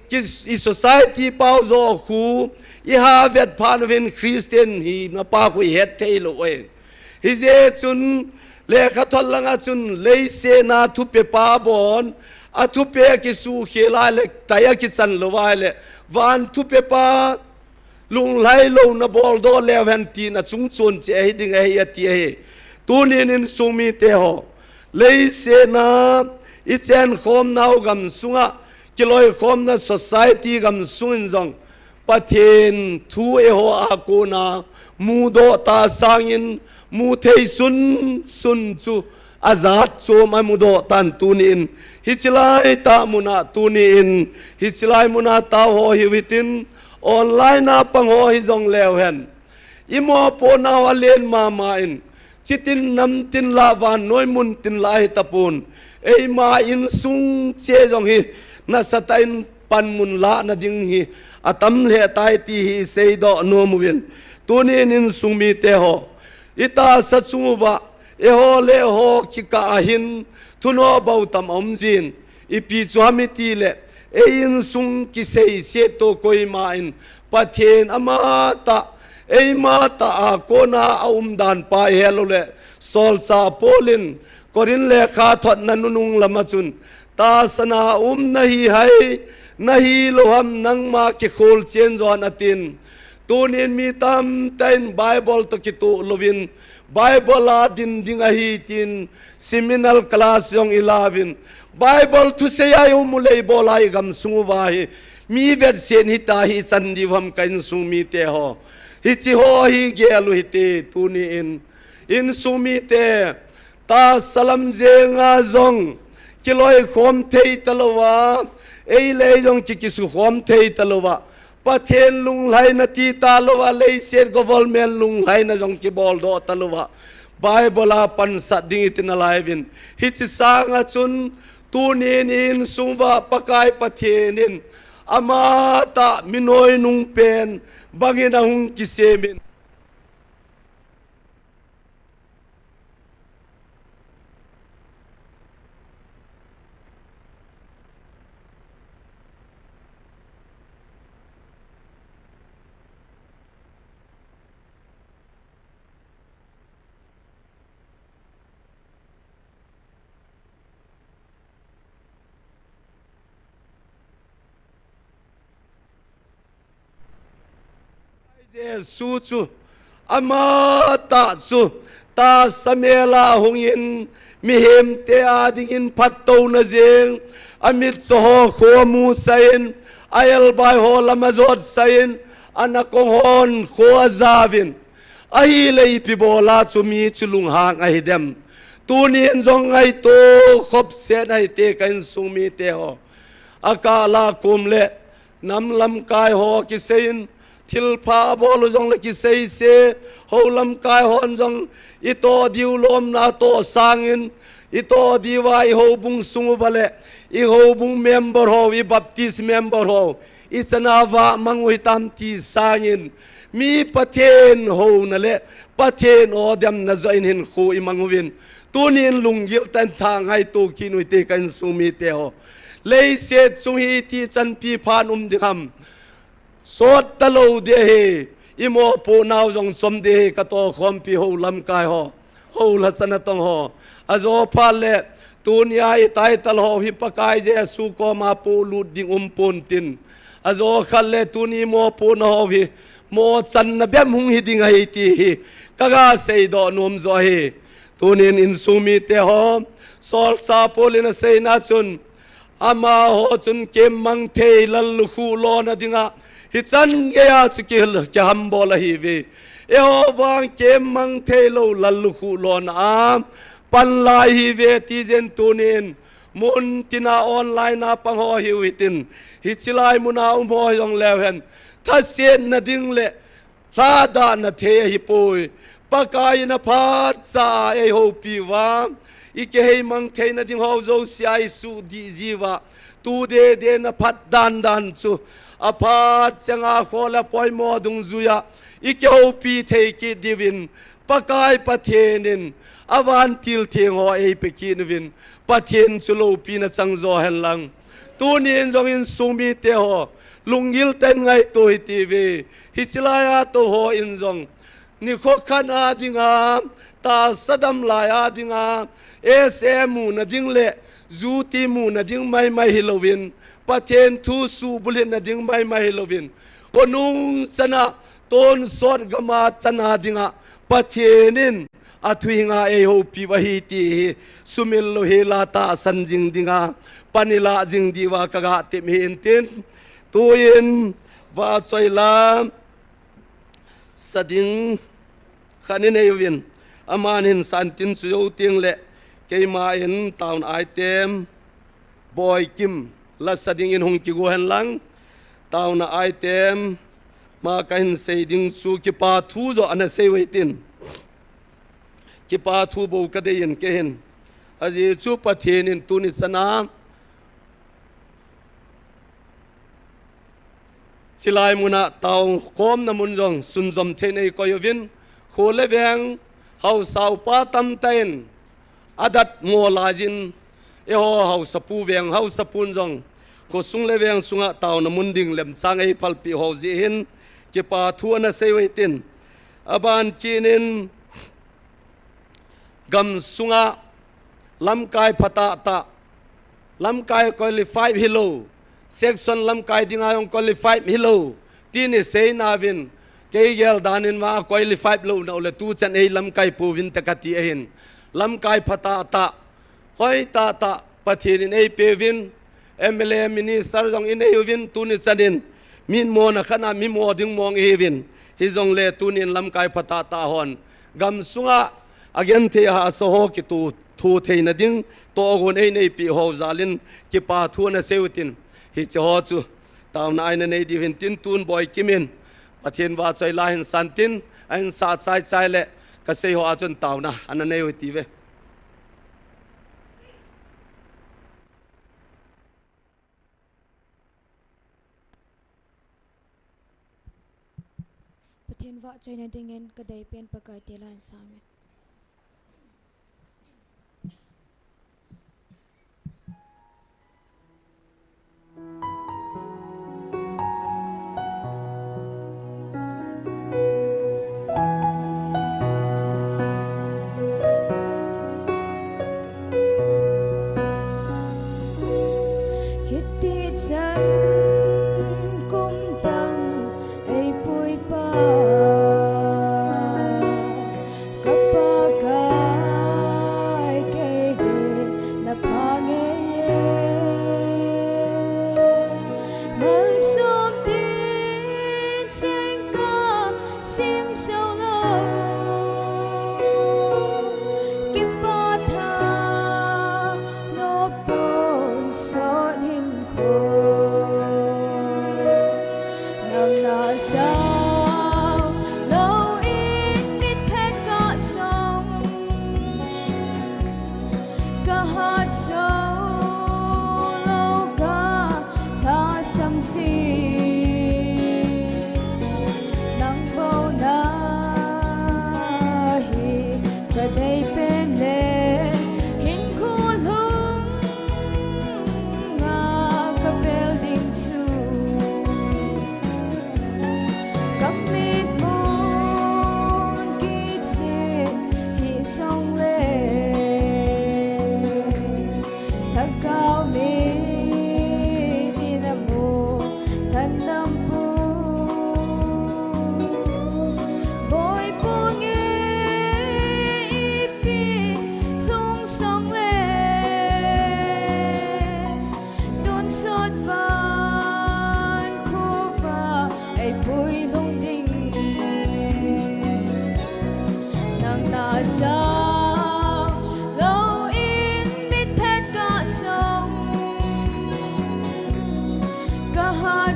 Ki, i society pau joh khu iha vet phat uvin Christian hina pa khu ihet thei lou uve. Hijeh chun lekhathot langa chun leiset a thupepa bon, athupe akisuhkhel a le tai akichan lou uva le, van thupepa lunglhai louna boldoh leu hen tin achung chon cheh ahi ding ahi ati ahi. Tunin insung mite ho, leiset a ichenkhom nau gamsunga, kiloikhomna society gamsung in jong, Pathen thu eiho a kona mudoh tah sangin, muthei sunsun chu ajat chom a mudoh tan tunin, hichi lai tah muna tunin, hichi lai muna tao ho hiu hitin, online a pang ho hijong leu hen, imopohnau alen mama in, chitin namtin lah vannoi muntin lah hitapon, eima insung cheh jong hi nasatah in panmun lahna ding hi atam lheh tai ti hi iseidoh nom uvin. Tunin insung mite ho, itahsa chung uva eiho le eiho kikah a hin thunoh bou tam aum jin, ipi chu ham itile, ei insung kiseiset toh koima in Pathen amatah, eimatah a kona aumdan pa ihet lou le, solchah Paul in Corinth lekhathotna nunung lama chun, tahsa na um nahi hai, nahi lou ham nangma kikholchen jon atin. Tunin mi tamtah in Bible toh kitoh louvin, Bible a din ding ahi tin, seminal class jong ilauvin, Bible thusei a ium u le ibol a igamsung uva hi, mi vetset hita hi ichan diu ham ka insung mite ho. Hichi ho hi gel u hite tunin. Insung mite, tahsa lam jenga jong kiloikhom thei talouva, ei le ei jong ki, kisukhom thei talouva, Pathen lunglhaina ti talouva, leiset government lunglhaina jong kiboldoh talouva, Bible a pansat ding iti nalaiuvin. Hichi sanga chun tunin insung uva Pakai Pathen in amatah mi noinung pen bangin ahung kisemin. Jesu chu amatah chu tahsa mel a hungin, mihemte adingin phattouna jeng, amitcho ho khomu sah in, a-elbai ho lam ajot sah in, anakong hon kho ajauvin, ahileh ipi bola chu mi chu lunghang ahidem? Tunin jong ngaito khopset ahite ka insung mite ho. Akah lah kum leh nam lamkai ho kisei in, thilpha abol u jongleh kisei se, hou lamkai hon jong itoh diu lomna toh sangin, itoh diuva ihoubung sung uva leh, ihoubung member ho, i-Baptist member ho, ichan a vah mang u hitam ti sangin, mi Pathen houna leh Pathen o demna joh in hinkho imang uvin, tunin lunggil tah in tha ngaito kit u hite ka insung mite ho. Leiset chung hi iti chanpi phan um ding ham? Sot talou ding ahi, imopohnau jong chom ding ahi, ka tohkhompi hou lamkai ho, hou lhacha natong ho. Ajo phat leh, tunia i title ho hi Pakai Jesu koma polut ding umpon tin, ajo khat leh tuni mopohna ho hi mochanna bep hung hi ding ahi ti hi kaga seidoh nom joh ahi. Tunin insung mite ho, solchah Paul in aseina chun, amaho chun kemmang thei lallukhuh lona dinga hichan geiya chu ki, kihambol ahiuve. Eiho vang kemmang theilou lallukhuh lona a panla ihiuve ti jeng in, tunin muntina online a pang ho hiu hitin, hiche lai muna um ho hijongleu hen, thasetna ding leh lhadahna thei ahipoi. Pakai in aphatcha a eihoupi uva, ikiheimang theina ding ho jouse a isuhdih jiuva, tu dede na phat dandan chu aphat changa kho le poimo dungjuia ikihoupi thei kit diuvin, Pakai Pathen in avantil theng ho eipe kit uvin, Pathen chu loupina chang jo henlang. Tunin jong insung mite ho, lunggil tah in ngaito hite uve. Hiche laiya tou hon jong, nikho khat a dinga, tahsa dam laiya dinga, S A muna ding leh, duty muna ding maimai hilouvin, Pathen thu suhbulhitna ding maimai hilouvin, khonung chana tonsot gam a chana dinga Pathen in athuhing a eihoupi uva ahi ti hi sumil louhel a tahsan jing dinga pan ilah jing diuva kaga tep ahi intin, tuin vahchoi la sa ding khat inei uvin, aman hin san tin chu jou teng leh, keima in taona item Boikim la sa dingin hung kigo henlang, taona item ma kahin sei ding chu kipa thu joh ana sei uve tin. Kipa thu bou kadei in kei hin. Ajeh chu Pathen in tuni chana chilai muna taokhomna mun jong sunjom thei in eikoi uvin, kho le veng, haosa upa tamtah in adat ngol a jin, eiho haosapu veng haosapu in jong khosung le veng sunga taona mun ding lemchang eiphalpeh hou jeh hin kipa thu ana sei uve tin. Aban kinin, gam sunga lamkai phatah tah, lamkai qualified hilou, section lamkai dinga jong qualified hilou, tin isei nauvin, kei gel dan in vang qualified lou nau le tuchan ei lamkai pouvin te kati ahin, lamkai phatah tah, hoitah tah Pathen in eipeuvin, M L A minister jong inei uvin, tuni chan in, mi mona khat a mi mo ding mong ihiuvin, hijongle tunin lamkai phatah tah hon gam sunga agenthei ahahsa ho kitoh theina ding tohgon eineipeh hou jal in kipa thu ana sei utin, hiche ho chu taona a ina nei diu hin tin, tun Boikim in Pathen vahchoi la hin san tin, ahin sah chaichai le kasei ho a chun taona ana nei u hite uve. Pathen vahchoina dingin kadeipen Pakai te la hin san e. Hiti chan kum tam eipui pa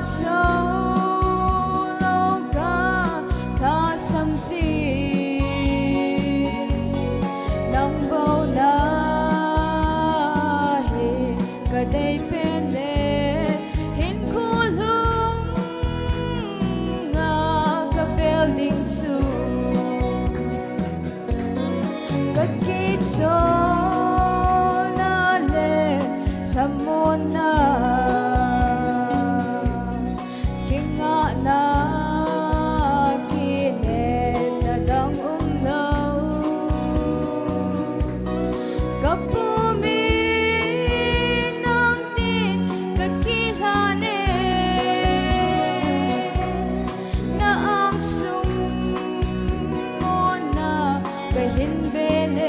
Solo ka thasam si, nang bou na hi ka dei pen le, hin khulhung a ka bel ding chu. Ka kichol na le lhamon na, kingah na, kinen na dang um lou. Ka pu mi nang tin ka kilhan e. Na angsung mona ka hin bel e.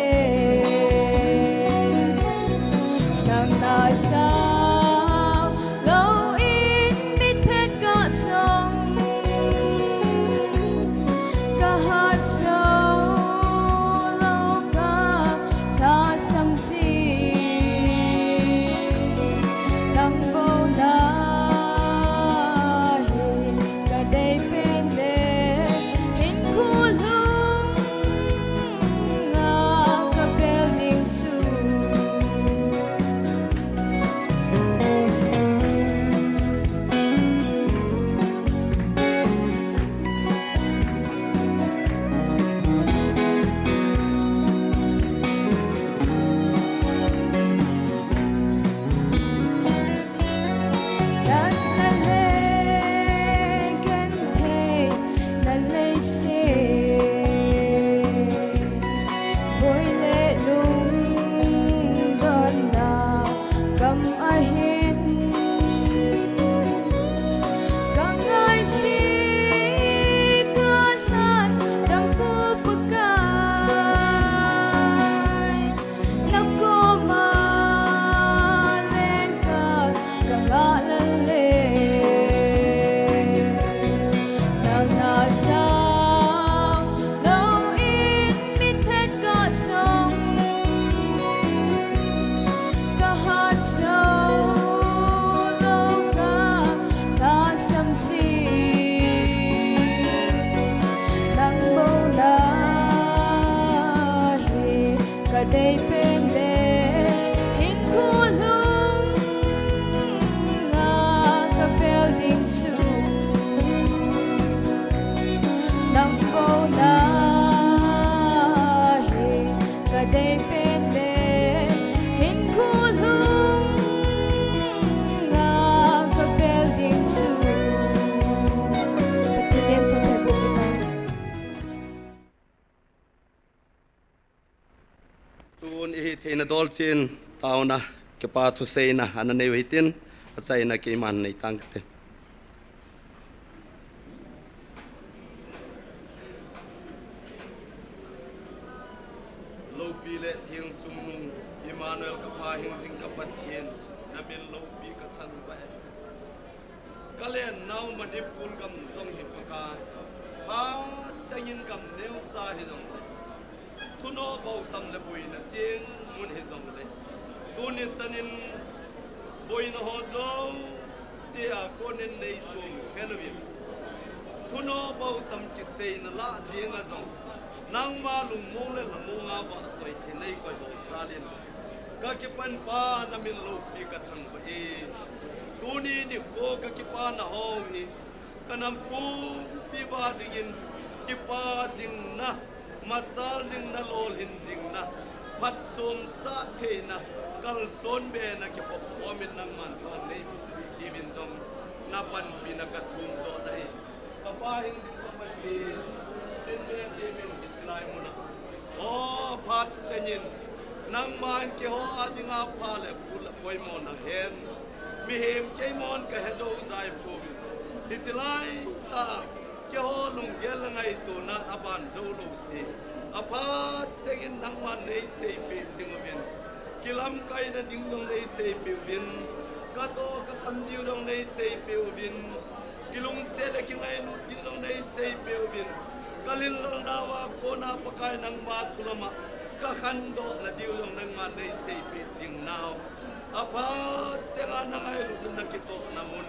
Nang na sao lou in mitphet ka song, ka hat solo ka thasam si. Nang bou na hi ka dei pen le, hin khulhung a ka bel ding chu. Dak na le kan thei na lei se, boi le lungdon na gam ahin, ka ngai si ka lhan dam pu Pakai. Na koma len ka, ka ngah lal e. Nang na sao lou in mitphet ka song, ka hat solo ka thasam si. Nang bou na hi ka dei pen le, hin khulhung a ka bel ding chu. Nang bou na hi ka dei pen le, hin khulhung a ka bel ding chu. Pathen in phatthei boh in. Tun i hithei nadol chin taona, kipa thuseina ana nei u hitin, achaina keiman nei tang kate. Loupi le theng sung nung, Emmanuel ka Pa hingjing ka Pathen, na min loupi ka thangvah e. Ka len nau Manipur gam jong hi Pakai, phat chengin gam neocha hi jong le, thuno bou tam le boina jing mun hi jong le, tuni chanin boina ho jouse a konin nei chom khen uvin, thuno bou tam kiseina lah jing a jong, nangma lungmong le lhamong a vahchoi thei nei koi ho jalin, ka kipan Pa na min loupi ka thangvah e. Tuni nikho ka kipana ho hi, ka nam pumpi uva dingin kipa jingna, machal jingna, lolhin jingna, phatchomsah theina, kalson bena kihop khomin nangman phan nei boh peh diuvin jong na panpina ka thum joh nahi. Ka Pa hingjing ka Pathen, tin le tin min hiche lai muna, o, phat chengin nangman keiho a dinga pha le kul a poimo nahen. Mihem keimon ka he jou jai pouvin, hiche laitah a keiho lunggel le ngaitona a ban jou lou se, aphat chengin nangman nei seipeh jing uvin, kilamkaina ding jong nei seipeh uvin, ka toh ka tham diu jong nei seipeh uvin, kilungset le kingailut ding jong nei seipeh uvin, ka lhinlel nauva kona Pakai nangma thu lama ka khandoh na diu jong nangman nei seipeh jing nau, aphat cheng na ngailutna kitohna mun.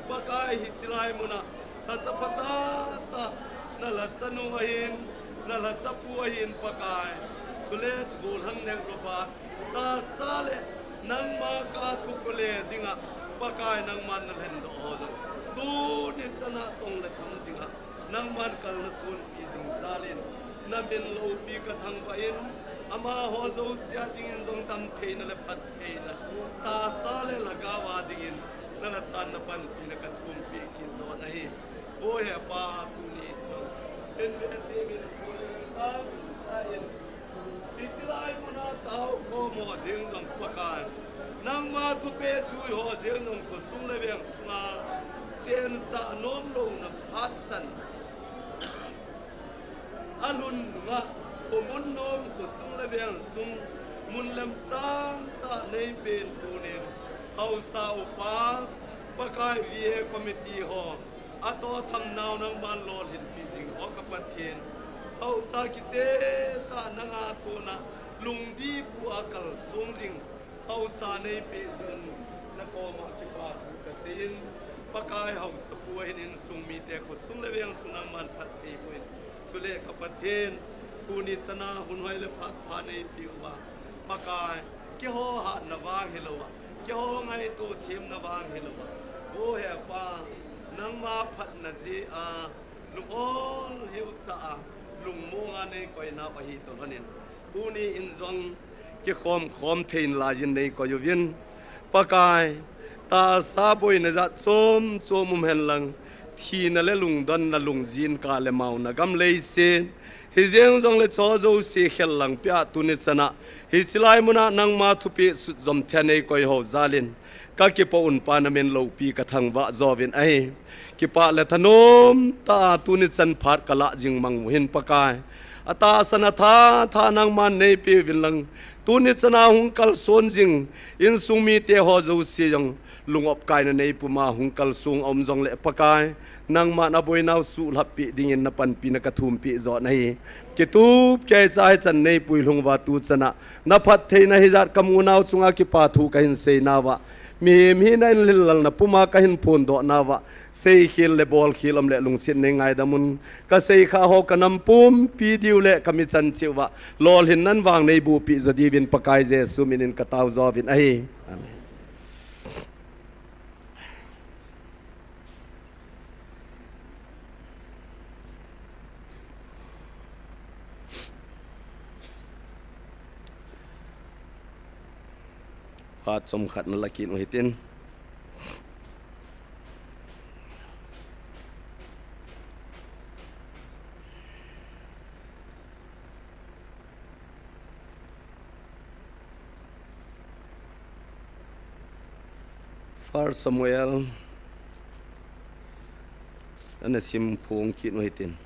Pakai hiche lai muna, lhacha phatah tah, na lhachanu ahin, na lhachapu ahin Pakai. Chule gollhang neo pa, tahsa le nangma ka thu kole dinga, Pakai nangman na lhendoh ho jong. Tuni chana tong le thum jinga, nangman kalna sunpi jing jalin, na min loupi ka thangvah in, amaho jouse a dingin jong damtheina le phattheina, tahsa le lhagao a dingin, na lhachanna panpina ka thumpi kit jo ahi. O he Pa, tuni jong, in ve te min khole ta in, hiche lai muna tao khomo jeng jong Pakai, nangma thupeh jui ho jeng jong khosung le veng sunga, chensah nom louna phat chan, alhun nunga, khomun nom khosung le veng sung, mun lemchang tah nei pen tunin, haosa upa, Pakai V A committee ho, atoh tham nau nangman lolhinpi jing o ka Pathen. Haosa kiche tah nanga kona, lungdipu a kalsong jing, haosa nei peh jing, na koma kipa thu ka seiyin, Pakai haosapu ahin insung mite khosung le veng sung nangman phatthei boh in. Chule ka Pathen, tuni chana hun hoi le phat pha nei peh uva, Pakai, keiho hatna vang hilouva, keiho ngaito themna vang hilouva, o he Pa, nangma phatna jeh a, lung-ol hiu cha a, lungmonga nei koi nau ahi toh lhonin. Tuni in jong kikhom khom thei in laiyin nei koi uvin. Pakai, tahsa boina jat chom chom um hen lang, thina le lungdonna lungjin ka le mauna gam leiset, hijeng jongle cho jouse khel lang pia tuni chana, hiche lai muna nangma thupeh sut jom thei a nei koi ho jalin, ka kipa un Pa na min loupi ka thangvah jo uvin ahi. Kipah le thanom tah a tuni chan phat ka lah jing mang u hin Pakai. Atahsan a tha, tha nangman nei peh uvin lang. Tuni chana hung kalson jing, insung mite ho jouse jong, lung-op kaina nei puma hung kalsong a um jongle Pakai, nangman aboinau suhlhap peh dingin na panpina ka thumpi jo ahi. Kitup kei cha hichan nei puilhung uva tu chana, na phattheina hijat ka mu nau chunga kipa thu ka hin sei nauva, mihem hina in lhillalna puma ka hin phondoh nauva, seikhel le bolkhel um le lungset nei ngaidam un. Ka seikha ho ka nam pumpi diu le ka mi chan cheh uva, lolhinnan vang nei boh peh jo diuvin Pakai Jesu minin ka tao jo uvin ahi. Amen. Phat chomkhat na la kit u hitin. First Samuel, ana sim phong kit u hitin.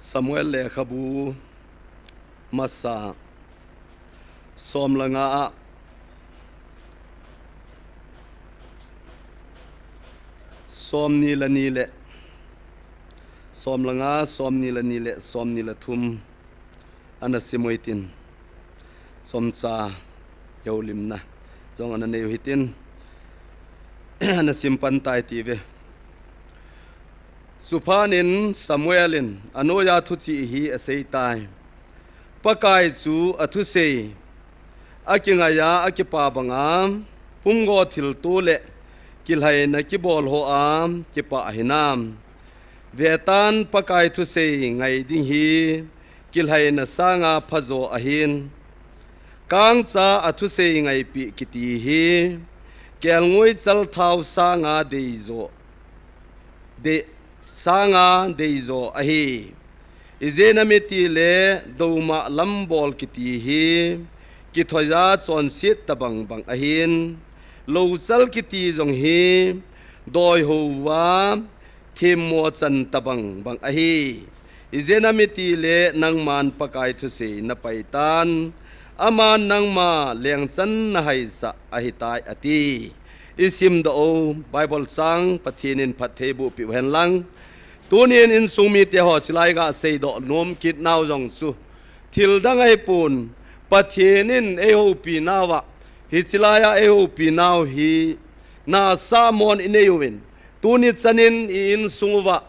Samuel lekhabu masa, som le nga a, som ni le ni le, som le nga, som ni le ni le, som ni le thum, ana sim u hitin. Chomcha, houlimna jong ana nei u hitin. Ana sim pan tai ti ve. Chuphat in Samuel in anoiya thuchih hi asei tai. Pakai chu athusei, akingaiya akipa banga, pumgo thilto le kilhaina kibol hoa kipah hinam. Vetan, Pakai thusei ngai ding hi kilhaina sanga phajo ahin. Kangcha athusei ngaipeh kiti hi kelngoi chalthao sanga deijo, dei, sanga deijo ahi. Ijeh inem itile douma lambol kiti hi kithoiya chonset tabang bang ahin. Louchal kiti jong hi doihouva themmo chan tabang bang ahi. Ijeh inem itile nangman Pakai thusei napaitan, aman nangma lengchan nahaisah ahitai ati. Isimdoh u Bible chang Pathen in phatthei boh peh u hen lang. Tunin insung mite ho chilai gasei doh nom kit nau jong chu thil dang ahipon, Pathen in eihoupi nauva, hichilai a eihoupi nau hi nasa mon inei uvin, tuni chanin i insung uva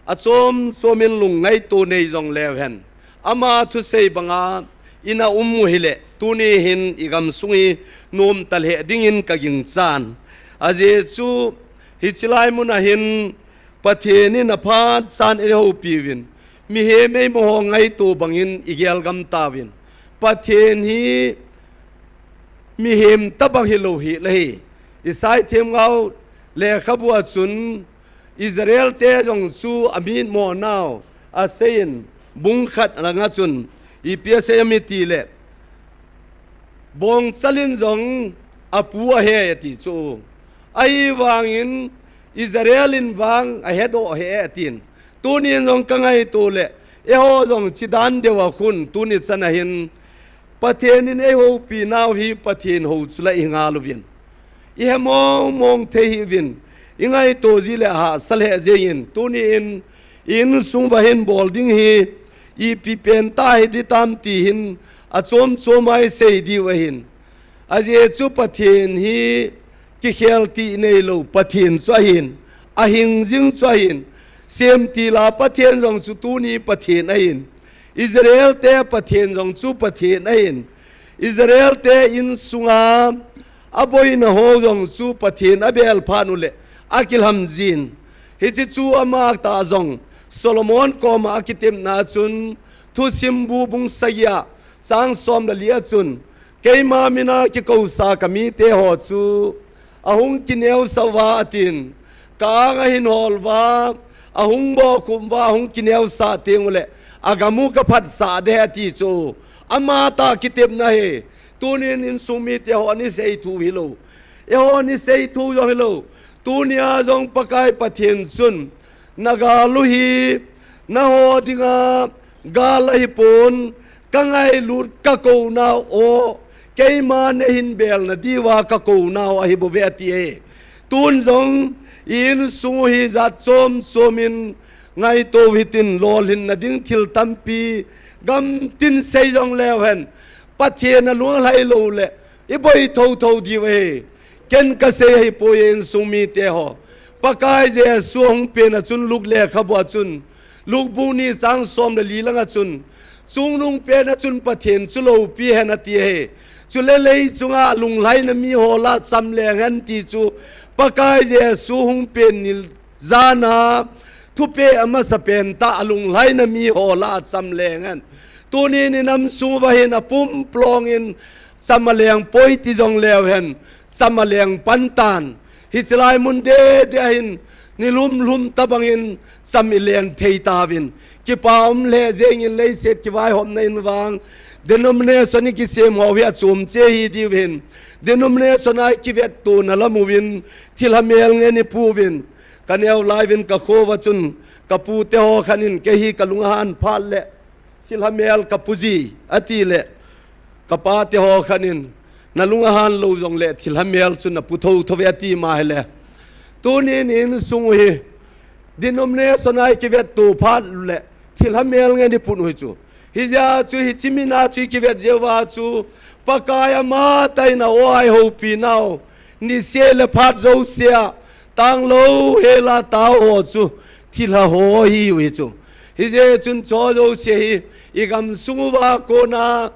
achom chomin lungngaito nei jong leu hen, ama thusei banga ina um u hile, tuni hin i gamsung hi nomta lheh dingin ka ginchan. Ajeh chu hichilai mun ahin Pathen in aphat chan eihoupi uvin, mihem eima ho ngaito bangin i gelgam tauvin. Pathen hi mihem tabang hilou hile hi, Isai themgao lekhabu a chun Israel te jong chu amitmo nau aseiyin, bung khat langa chun ipi asei em itile, bongchal in jong apu ahe ati chu. Ahivangin Israel in vang ahedoh e atin. Tunin jong ka ngaito le, eiho jong chidan deuva khun tuni chan ahin Pathen in eihoupi nau hi Pathen hou chu la i ngal uvin, i he mong mong thei hih uvin, i ngaito ji le ahahsa lheh jengin, tunin insung uva hin bol ding hi ipi pen ta hi ding tam ti hin achom chom a i sei diu ahin. Ajeh chu Pathen hi kikhel ti neilou Pathen chu ahin, ahing jing chu ahin, semtil a Pathen jong chu tuni Pathen ahin, Israel te Pathen jong chu Pathen ahin, Israel te insunga aboina ho jong chu Pathen abel phat u le akilham jin. Hiche chu amatah jong Solomon koma akitepna chun Thusim bu bung sagi a chang som le li a chun, keima mina kikousa ka mite ho chu ahung kineosah uva atin, ka anga ahin hol uva, ahung bohkhup uva, ahung kineosah teng u le agam u ka phatsah ding ahi ati chu. Amatah kitepna hi, tunin insung mite ho ni sei thu hilou, eiho ni sei thu jong hilou, tunia jong Pakai Pathen chun, na gal u hi na ho dinga gal ahipon, ka ngailut ka kou nau o, keima na hin bel na diuva ka kou nau ahi bou ve ati e. Tun jong i insung u hi jat chom chom in ngaito u hitin, lolhin na ding thil tampi gam tin sei jong leu hen, Pathen a lunglhai lou le i boi tho tho diu ahi. Ken ka sei ahi poi e insung mite ho. Pakai Jesu hung pen a chun Luke lekhabu a chun, Luke bu ni chang som le li langa chun, chungnung pen a chun Pathen chu loupi hen ati ahi. Chule lei chunga lunglhaina mi ho lah cham leng hen ti chu Pakai Jesu hung pen ni jan a thupeh amasa pen tah a lunglhaina mi ho lah cham leng hen. Tunin i nam sung uva hin apum plong in cham a leng poi ti jong leu hen, cham a leng pan tan. Hiche lai mun deh deh a hin ni lum lum tabang in cham i leng thei tauvin. Kipa um lheh jeng in leiset kivaihopna in vang denomination i kisem ho hi achom cheh hi diu hin. Denomination a i kivet tona lam uvin thilha mel ngen i pu uvin. Ka neo lai uvin ka kho uva chun ka pu te ho khat in kei hi ka lung ahan phat le thilha mel ka pu ji ati le, ka pa te ho khat in na lung ahan lou jong le thilha mel chu na pu tho tho ve ati ma hile. Tunin insung u hi denomination a i kivet to phat le thilha mel ngen i pun u hi chu. Hijeh a chu hiche mina chu i kivet jeh uva chu Pakai amatah in a o a i houpi nau, niseh le phat jouse a, tanglou hel a tao ho chu thilha ho ahiu hi chu. Hijeh chun cho jouse hi i gamsung uva kona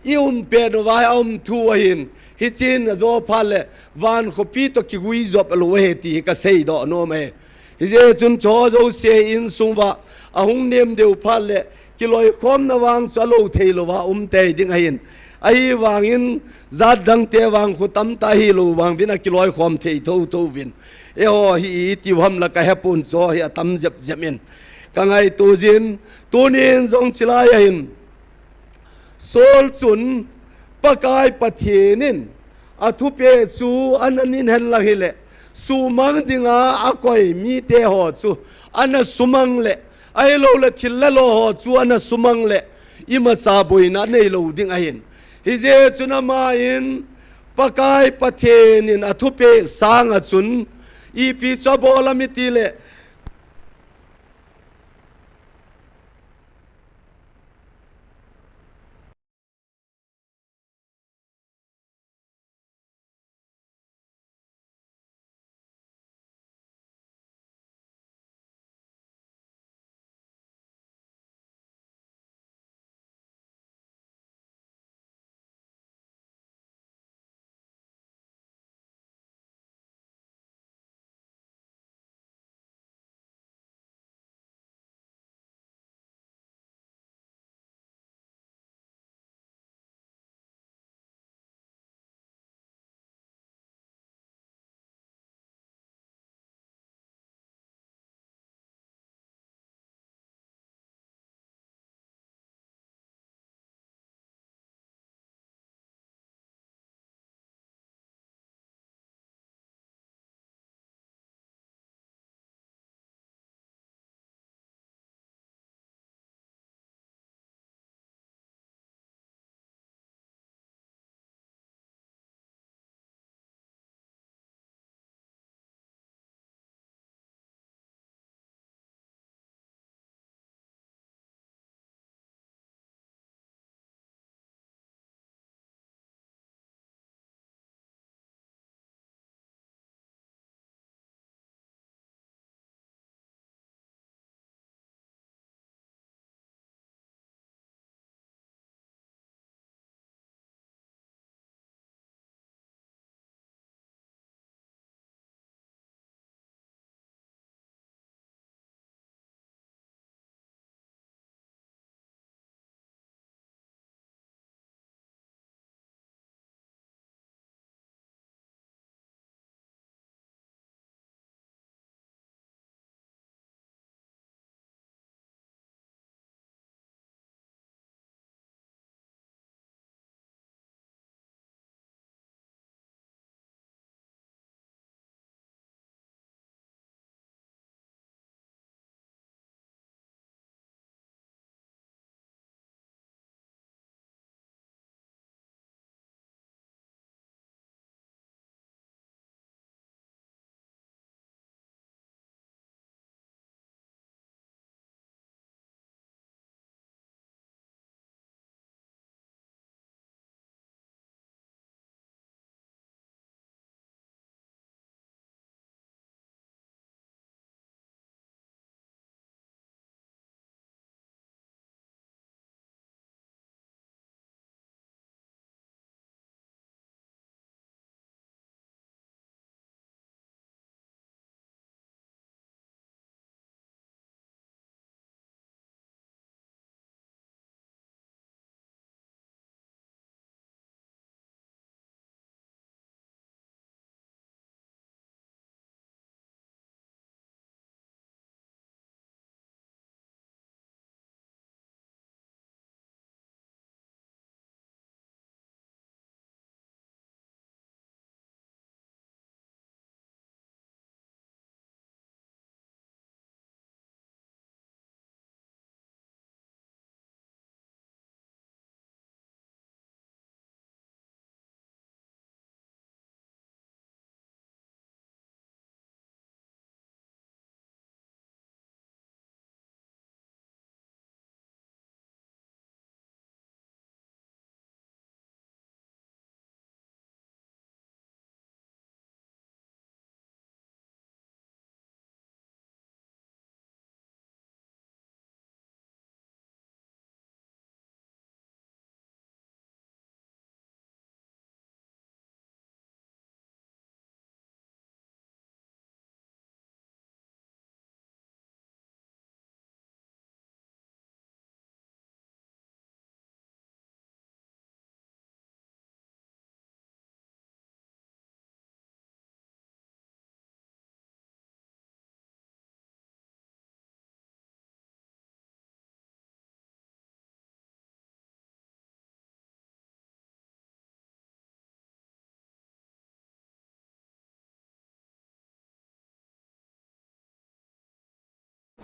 i um pet uva hi a um thu ahin, hichen a jo phat le van khopi toh kigui jop lou ahi ti hi ka seidoh nom ahi. Hijeh chun cho jouse insung uva ahung nem deu phat le kiloikhomna vang chu alou thei louva um tei ding ahin. Ahivangin jat dang te vang khu tamtah hilou vang uvin akiloikhom thei tho tho uvin. Eiho hi i tiu ham la ka hepon, cho hi atam jep jep in ka ngaito jin, tunin jong chilai ahin Saul chun Pakai Pathen in athupeh chu ana nin hen lang hile, sumang dinga akoi mite ho chu ana sumang le, ahilou le thil le lo ho chu ana sumang le, imacha boina anei lou ding ahin. Hijeh chun ama in Pakai Pathen in athupeh sanga chun ipi chu abol am iti le,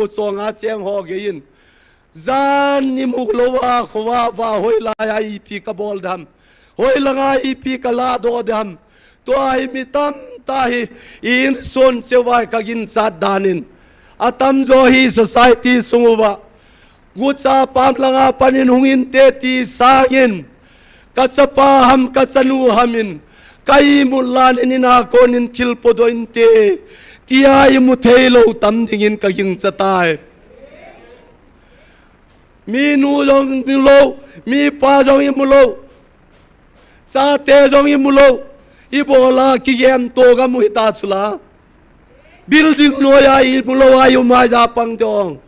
chonga cheng ho geiyin. Jan imu louva, khovah va hoilaiya ipi kabol dem. Hoilanga ipi kaladoh dem. Tua hi mi tamtah hi, insung cheuva kaginchat danin. Atamjo hi society sunguva. Gucha pam langa panin hung inte ti sangin. Kachapa ham, kachanu hamin. Ka imut lanin ina konin thil podoh inte. Tia imu theilou tam dingin kagincha tai. Mi nu jong imulou, mi pa jong imulou. Chate jong imulou. Ibola kigem to gamu hita chula. Building noiya imulou a iumai ja pang dong.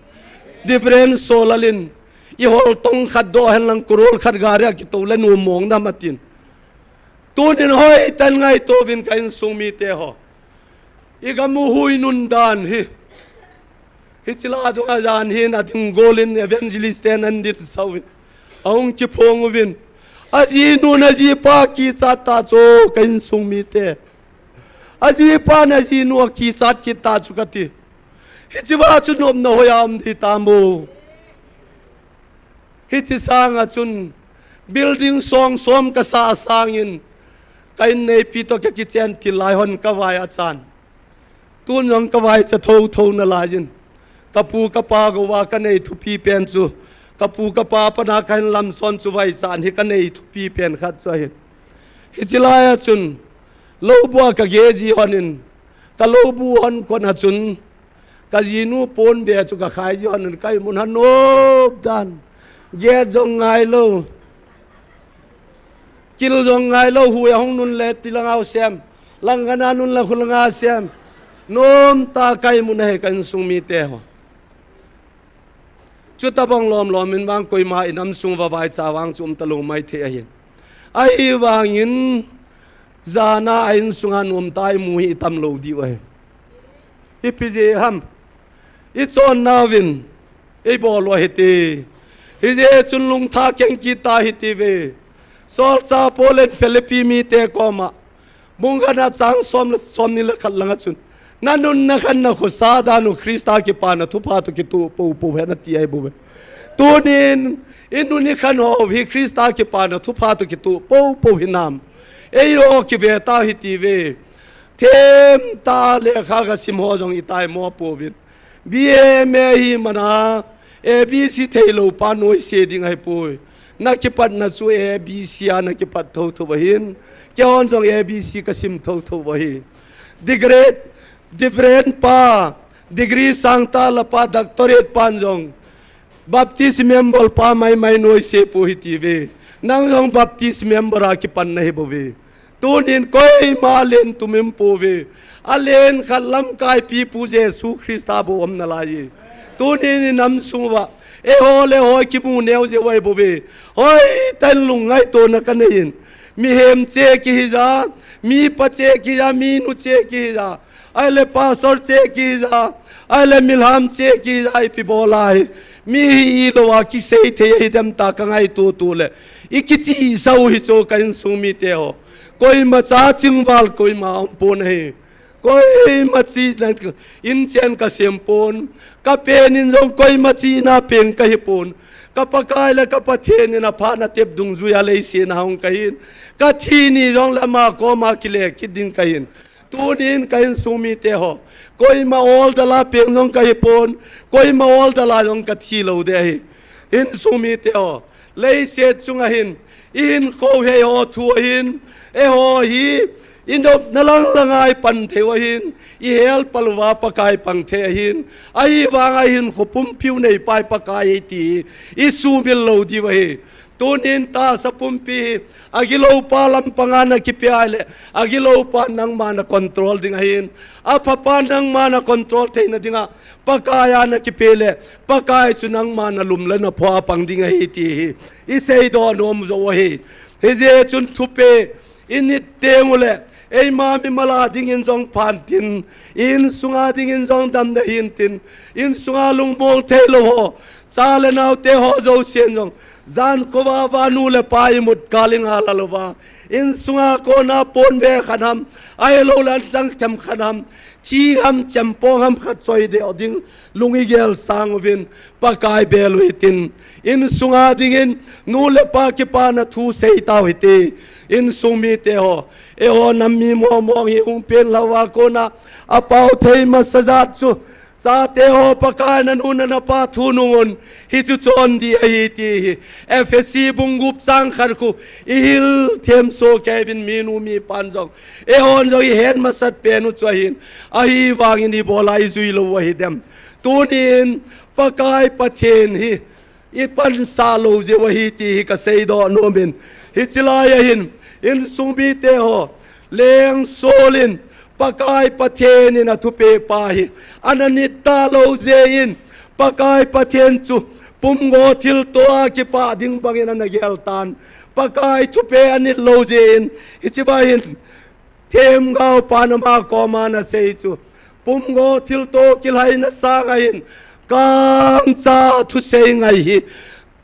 Different solalin. Ihol tong khat doh henlang crore khat gari a kitoule nu mong dam atin. Tunin hoitah in ngaito uvin ka insung mite ho. Igamu hui nun dan hi. Hiche la dunga jan hin ading golin evangelist ten andin sauvin. Ahung kiphong uvin. Ajinun ajipa kichat ta chu ka insung mite. Ajipan ajinu akichat kit ta chu kati. Hichea chu nopna hoiya um ding tam u. Hiche sanga chun building song som kasah sangin ka inneipi toh kakichen til lai hon kavai achan. Tun jong kavaicha thotho nalaiyin. Kapu kapa gouva kanei thupi pen chu. Kapu kapa pana kahin lamson chu vaichan hi kanei thupi pen khat chu ahin. Hiche laiya chun loubua kage ji honin. Ka loubu hon kona chun. Kajinu pon ve chu kakhai ji honin ka imun hanop dan. Get jong ngailou. Kil jong ngailou, hui ahung nun le tilanga sem. Langkhat a nun le khulanga sem. Nomtah ka imun ahi ka insung mite ho. Chutobang lomlom in vang koima inam sunguva vaicha vang chu umtalou maithei ahin. Ahivangin jana a insunga nomtah imu hi itam lou diu ahi. Ipi jeh ham. Ichonnauvin. Eibol u ahite. Hijeh chun lungthah keng kit tahite ve. Solchah Paul in Philippi mite koma. Bung khatna chang som le, somni le khat langa chun. Nanunna khanna khosa dan u Christa kipana thupha toh kitoh poupou hen ati ahi bouve. Tunin, inun ikhan ho hi Christa kipana thupha toh kitoh poupou hinam. Eiho kive tah hite ve. Themtah lekha kasim ho jong itaimo pouvin. B A M A hi mana, A B C theilou pa noise ding ahipoi. Na kipatna chu A B C a na kipat thotho ahin. Keihon jong A B C kasim thotho ahi. Degree, different pa, degree sangtah la pa, doctorate pan jong. Baptist member pa maimai noise pou hite ve. Nang jong Baptist member a kipan nahi bouve. Tunin koima alen tum um pouve. Alen khat lamkaipi Pu Jesu Christa bou um nalaiye. Tunin inam sunguva. Eiho le eiho kimu neo jeh u ahi bouve. Hoitah in lungngaitona kaneiyin. Mihem cheh kihija. Mipa cheh kihija. Minu cheh kihija. Ahile pastor cheh kihija. Ahile milham cheh kihija. Ipi bol ahi. Mi hi ilouva kisei thei hidem tia kangaito tule. Ikichihsah u hi chu ka insung mite ho. Koima cha chingval koima umpon ahi. Koima chihna in chen kasem pon. Kapen in jong koima chihna pen kahi pon. Ka Pakai le ka Pathen in aphat natep dungjuiya leiset a hung kahin. Kathi ni jongle ama koma kile kit ding kahin. Tunin ka insung mite ho. Koima oldal a peng jong kahi pon. Koima oldal a jong kathi lou ding ahi. Insung mite ho. Leiset chunga hin. Ihinkho hi eiho thu ahin. Eiho hi. Inopna lang langa ipan thei u ahin. Ihel pal uva Pakai pang thei ahin. Ahivanga ihinkho pumpiu neipa hi Pakai ahi ti. Isumil lou diu ahi. Tunin tahsa pumpi hi, agiloupa lampanga nakipe ahile, agiloupa nangma na control ding ahin, aphapa nangma na control theina dinga, Pakai a nakipe le, Pakai chu nangma na lum le na phoa pang ding ahi ti hi, iseidoh nom jou ahi. Hijeh chun thupi, init teng ule, eima mimal a dingin jong phan tin, insunga dingin jong damna hin tin, insunga lungmong theilou ho, cha le naote ho jousen jong, jan khovah uva nu le pa imut kal inga la louva, Insunga kona ponve khat ham, ahilou le anchang them khat ham, thi ham, chempong ham khat choi deh ding, lung igel sang uvin, Pakai bel u hitin. Insunga dingin, nu le pa kipana thu sei tau hite. Insung mite ho, eiho nam mi mong mong hi hung pen lou a kona, apao thei masa jat chu, chate ho, Pakai nanu napa thu nungun, hichu chondih ahi ti hi. Ephesi bung gup chang khat khu, ihil them soh kei uvin minu mipan jong. Eihon jong ihet masat pen u chu ahin. Ahivangin ibola ijui lou u ahi dem. Tunin Pakai Pathen hi ipansah lou jeh u ahi ti hi kasei doh nom in. Hiche lai ahin, insung mite ho, leng solin, Pakai Pathen in athupeh pa hi, ana nit talou jeh in, Pakai Pathen chu, pumgo thilto a kipah ding bangin ana gel tan. Pakai thupeh anit lou jeh in, hiche va hin, Themgao pan ama koma ana sei chu, pumgo thilto kilhaina sanga hin, kangcha thusei ngai hi,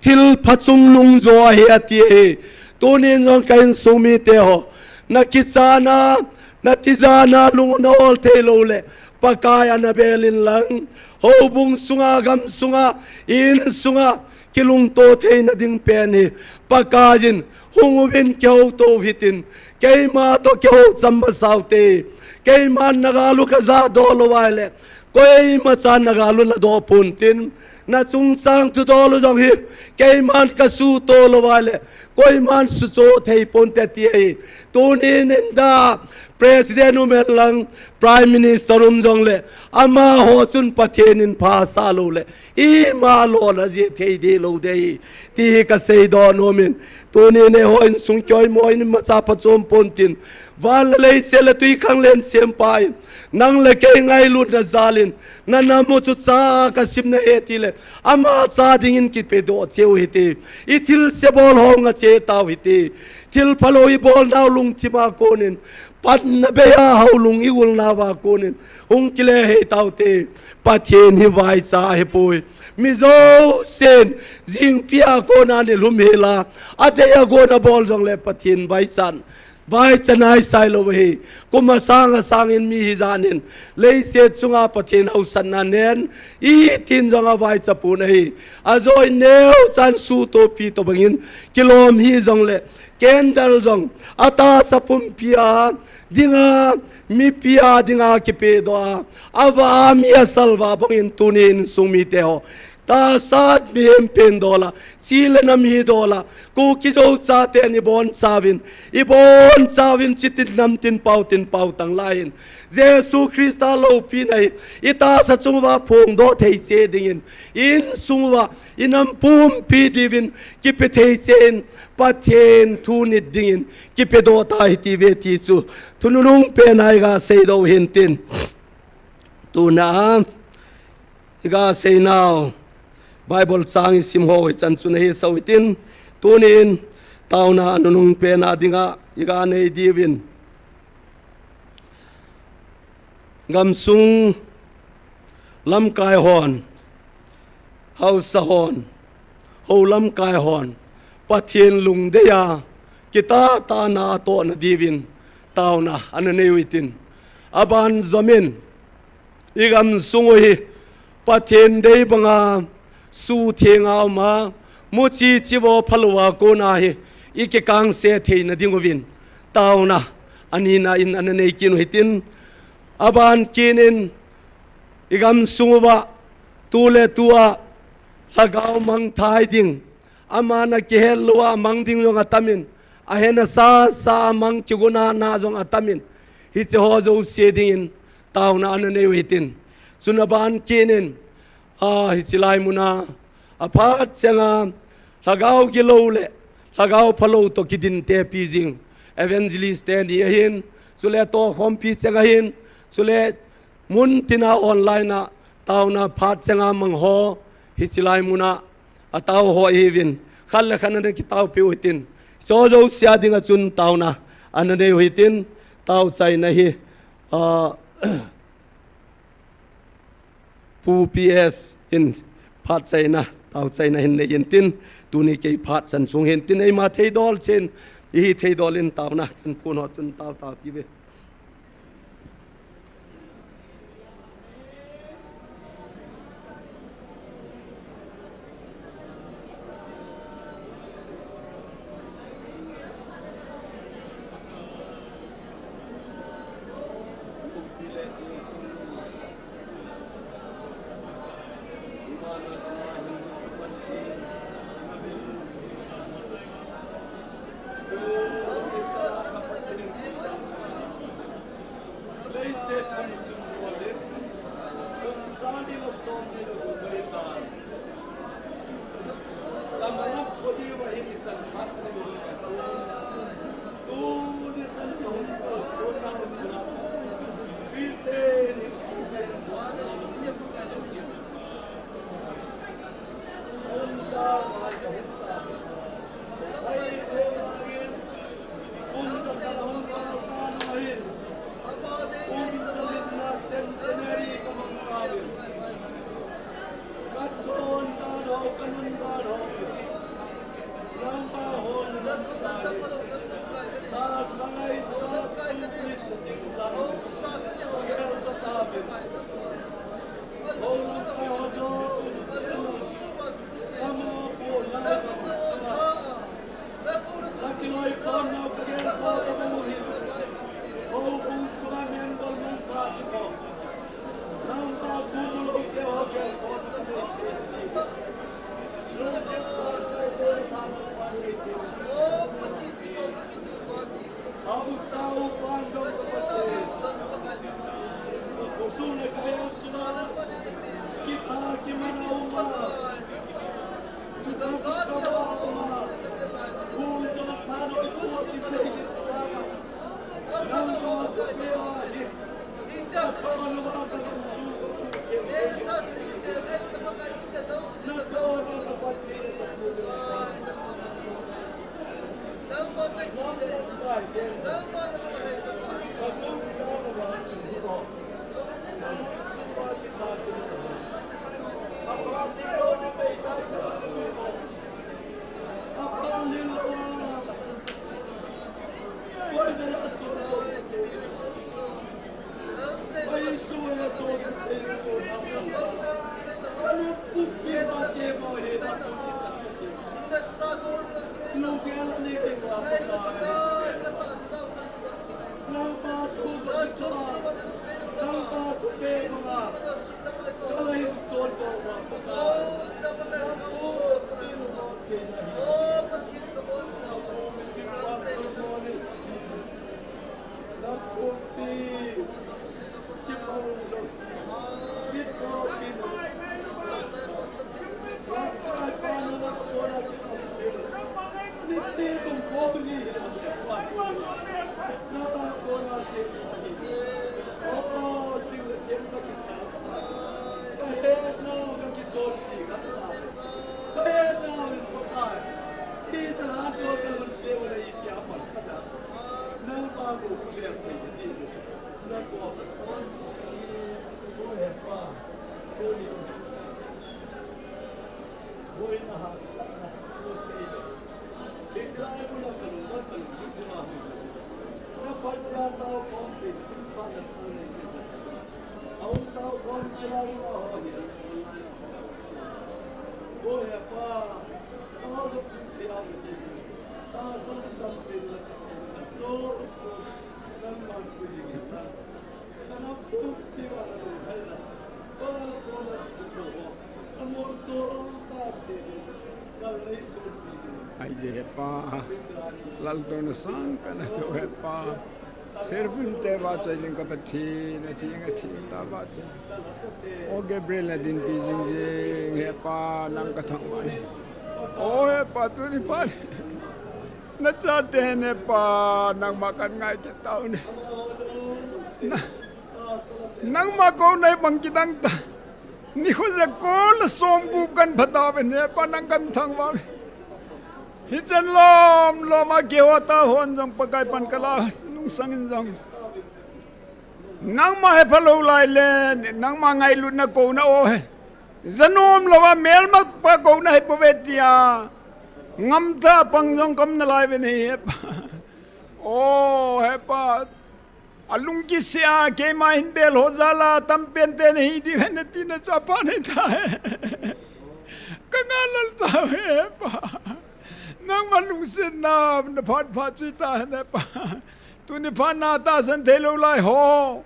thil phachom nung jo ahi ati hi. Tunin jong ka insung mite ho, na kichatna, na tijatna lung na ol thei lou le, Pakai ana bel in lang, houbung sunga, gam sunga, insunga, kilungto theina ding pen hi, Pakai in, hung uvin kihou to hitin, keima toh kihou cham masa ute, keiman na gal u kajah doh lou uva ahile, koima chan na gal u ladoh ponte, na chungchang thudol u jong hi, keiman kasuto lou uva ahile, koiman sucho thei ponte ti ahi. Tunin inda, President um hen lang, Prime Minister um jongle, amaho chun Pathen in phasah lou le, ima lona jeh thei deh lou ding ahi, ti hi kasei doh nom in. Tunin eiho insung kihoi mo in imacha phachom ponte, van le leiset le twikhanglen sempa in, nang le kei ngailutna jal in, na nam u chu cha kasim nahi tile, ama cha dingin kipedoh cheh u hite. Ithilse bol ho ngache tau hite. Thil phalou ibol nau lungthim a konin, panna bei a houlung i-ul nauva konin, hung kile hei taute. Pathen hi vaicha ahipoi. Mi jousen jingpi a kona nilhum hela, adei a gona bol jongle Pathen vaichan, vaicha naisai lou ahi. Kum asang asang in mi hijat in, leiset chunga Pathen hausatna nen, itin jong avaicha pon ahi. Ajoi neochan sutopi tobangin kilom hijongle, candle jong atahsa pumpi a dinga, mipi a dinga kipedoh a, avah a mi asalvah bangin tunin insung mite ho, tahsa mihem pen dola, chi le nam hi dola, Kuki Zo chate in ibonchauvin, ibonchauvin chitin namtin paotin paotang laiyin, Jesu Christa loupina hi itahsa chung uva phongdoh thei cheh dingin, insung uva, inam pumpi diuvin kipe thei cheh in, Pathen thu nit dingin kipedoh tahite ti chu thununung pena iga seidoh u hintin. Tuna iga seinau Bible chang isim ho hichan chu nahisah u hitin, tunin taona anunung pena dinga iga nei diuvin, gamsung lamkai hon, haosa hon, hou lamkai hon, Pathen lungdei a kitah tahna atohna diuvin taona ana nei u hitin. Aban jomin, igamsung u hi Pathen dei banga sutheng a um a, muchi chivo phalou a kona hi ikikangse theina dinguvin taona anina in ana nei kit u hitin. Aban kit in, igamsung uva tuletua lhagao mangthai ding, aman akihet louva mang ding jong atamin, ahen asasa a mang kigonana jong atamin, hiche ho jouse dingin taona ana nei u hitin. Chun aban kit in, a, hiche lai muna aphat chenga lhagao gilou le lhagao phalou toh kidintepi jing evangelist teni ahin, chule tohkhompi cheng ahin, chule muntina online a taona phat chenga mang ho, hiche lai muna atao ho ahiuvin, khat le khat ana kitaopiu hitin. Hiche jouse a dinga chun taona ana nei u hitin, taochaina hi, a, Pu P S in phatchaina, taochaina hin nei intin, tuni kei phat chan chung hintin, eima theidol cheh in Ihi thei dol in taona kan phun ho chun tao tao ki ve. Ai de he pa, lal to na sang ka na to he pa. Servant te va choi jing ka Pathen, na thi nga thi ta va choi. O Gabriel na din pi jing jing he pa, nang ka thang va ni. O he pa, tu ni pa ni. Na chate ne pa, nangma kan ngai kit tau ne. Na, nangma ko nai bang kidang ta. Ni kho ja ko la som gup kan pha tau ve ne pa, nang kan thang va. Hichan lom lom a keiho ta hon jong Pakai pan ka la nungsang in jong. Nangma he phalou lai le, nangma ngailutna kouna o he. Janom louva melma pa kouna he pove tia. Ngamta pang jong kaum nalai ve nei, he Pa. O, he Pa. Alung kisih a, keima hin bel ho jal a, tampen te nahi diu ahi nati na chu apha nei tai. Ka ngai lal tauve, he Pa. Nangma lungsetna, na phat phat chu ahi tai, he Pa. Tuni phat na tahsan thei lou lai ho.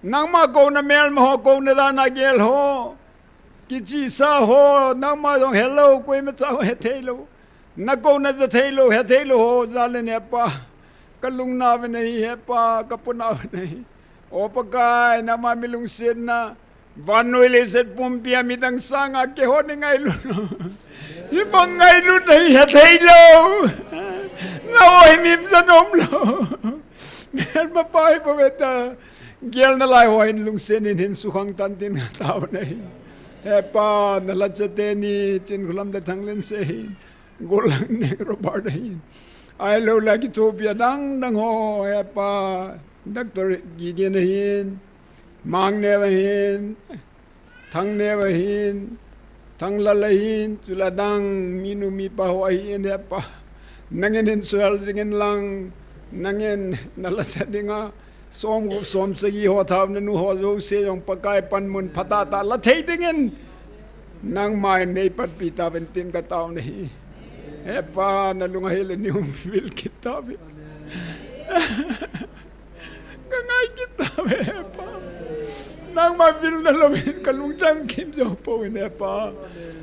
Nangma kouna melma ho, kouna dan a gel ho. Kichesa ho, nangma jong helou, koima cha he thei lou. Na kouna ja thei lou, he thei lou ho jal in, he Pa. Ka lung nau ve nei, he Pa, ka pu nau ve nei. O Pakai, nangma mi lungsetna. Vannoi leiset pumpi a midang sanga keiho nei ngailut. Hibang ngailutna hi he thei lou. Na oi mim ja nom lou. Melma pa hi pa ve ta. Gel nalai ho hin lungset in hin sukhang tan tin ka tao nei. He Pa, na lhacha teni, Chinkholam le Thanglense hin. Golhang Neng Robert ahin. Ahilou le kichopi a dang dang ho, he Pa, Doctor Gideon ahin, Mangneo ahin, Thangneo ahin, Thanglal ahin, chule adang minu mipa ho ahin, he Pa. Nangin hin suhel jing in lang, nangin na lhacha dinga, Som gup, som sagi ho, thaona nu ho jouse jong Pakai panmun phatah tah la thei dingin nangman nei panpi tauvin tin ka tao nahi. He Pa, na lung ahile nei hung vil kit tauve. Ka ngai kit tauve, he Pa. Nangma vilna louvin ka lungchang kim jou pouvin, he Pa.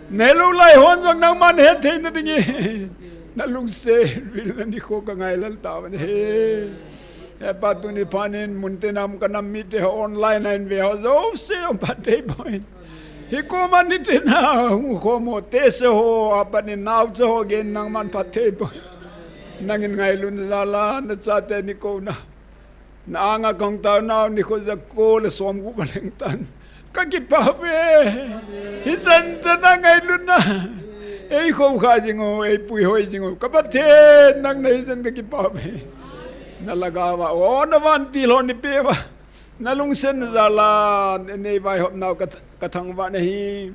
Nei lou lai hon jong nangman he thei na dingin na lungset vilna nikho ka ngai lal tauve. He Pa, tuni phat in mun tin a um ka nam mite ho, online a hin ve ho jouse jong phatthei boh in. Hikoma ni tin a hung khom ho, tese ho, apat in naocha ho gei in nangman phatthei boh in. Nangin ngailutna jal a na chate nikho na, na anga kahung taonau nikho ja ko le som gup alhing tan. Ka kipah uve. Hichan chan a ngailutna. Ei khoukhah jing u, ei puihoi jing u ka Pathen, nang nahi chan ka kipah uve. Na lhagao a, o na vantil ho nei peh uva, na lungsetna jal a nei vaihop nau ka, ka thangvah nahi.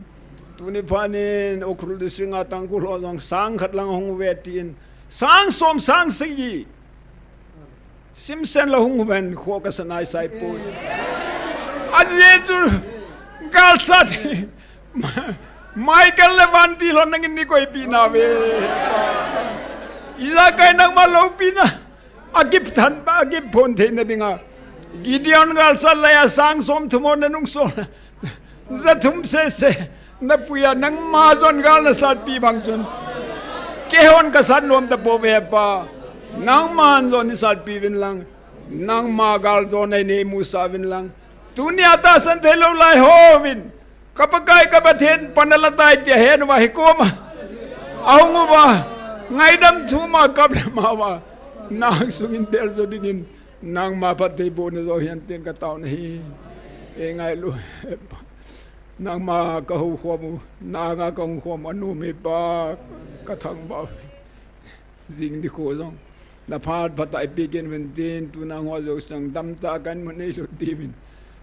Tuni phat in Ukhrul District a Tangkhul ho jong sang khat lang hung uve tin. Sang som, sang sagi. Simsen la hung ven kho ka sa nai sai poi. Ajeh chu galsat. Michael le vantil ho nangin nei koipi nauve. Ijakai nangma loupina. Akip than ba, akip phon theina dinga. Gideon galsat laiya sang som thum ho na nung sol. Ja thum sese, na puiya nangma jong gal na satpi bang chun. Keihon ka sat nom tapouve Pa. Nangman jong nei satpi uvin lang. Nangma galjona nei musah uvin lang. Tunia tahsan thei lou lai hon. Ka Pakai ka Pathen pan ala tai tia hen uva hikoma. Ahung uva. Ngaidam thum a kap le ma uva. Nang sungin bel jo dingin. Nangma phattheibohna jo hen tin ka tao nahi. Ei ngailu. Nangma ka hou khom u, nanga ka hung khom u, anu mipa ka thangvah u. Jing nikho jong. Na phat phatah eipeh kit uvin tin, tuna ho jouse jong damtah a ka in mun nei lut diuvin.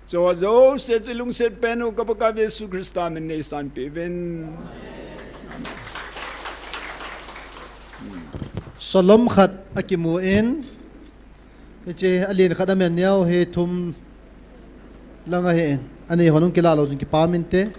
Chu jouse chu lungset pen u ka Pakaiyu Jesu Christa min in nei sanpeh uvin. Shalom khat akimu in. Hiche alen khat amen neo hi thum lang ahin. Ani hon hung kilah lou chun kipah inte.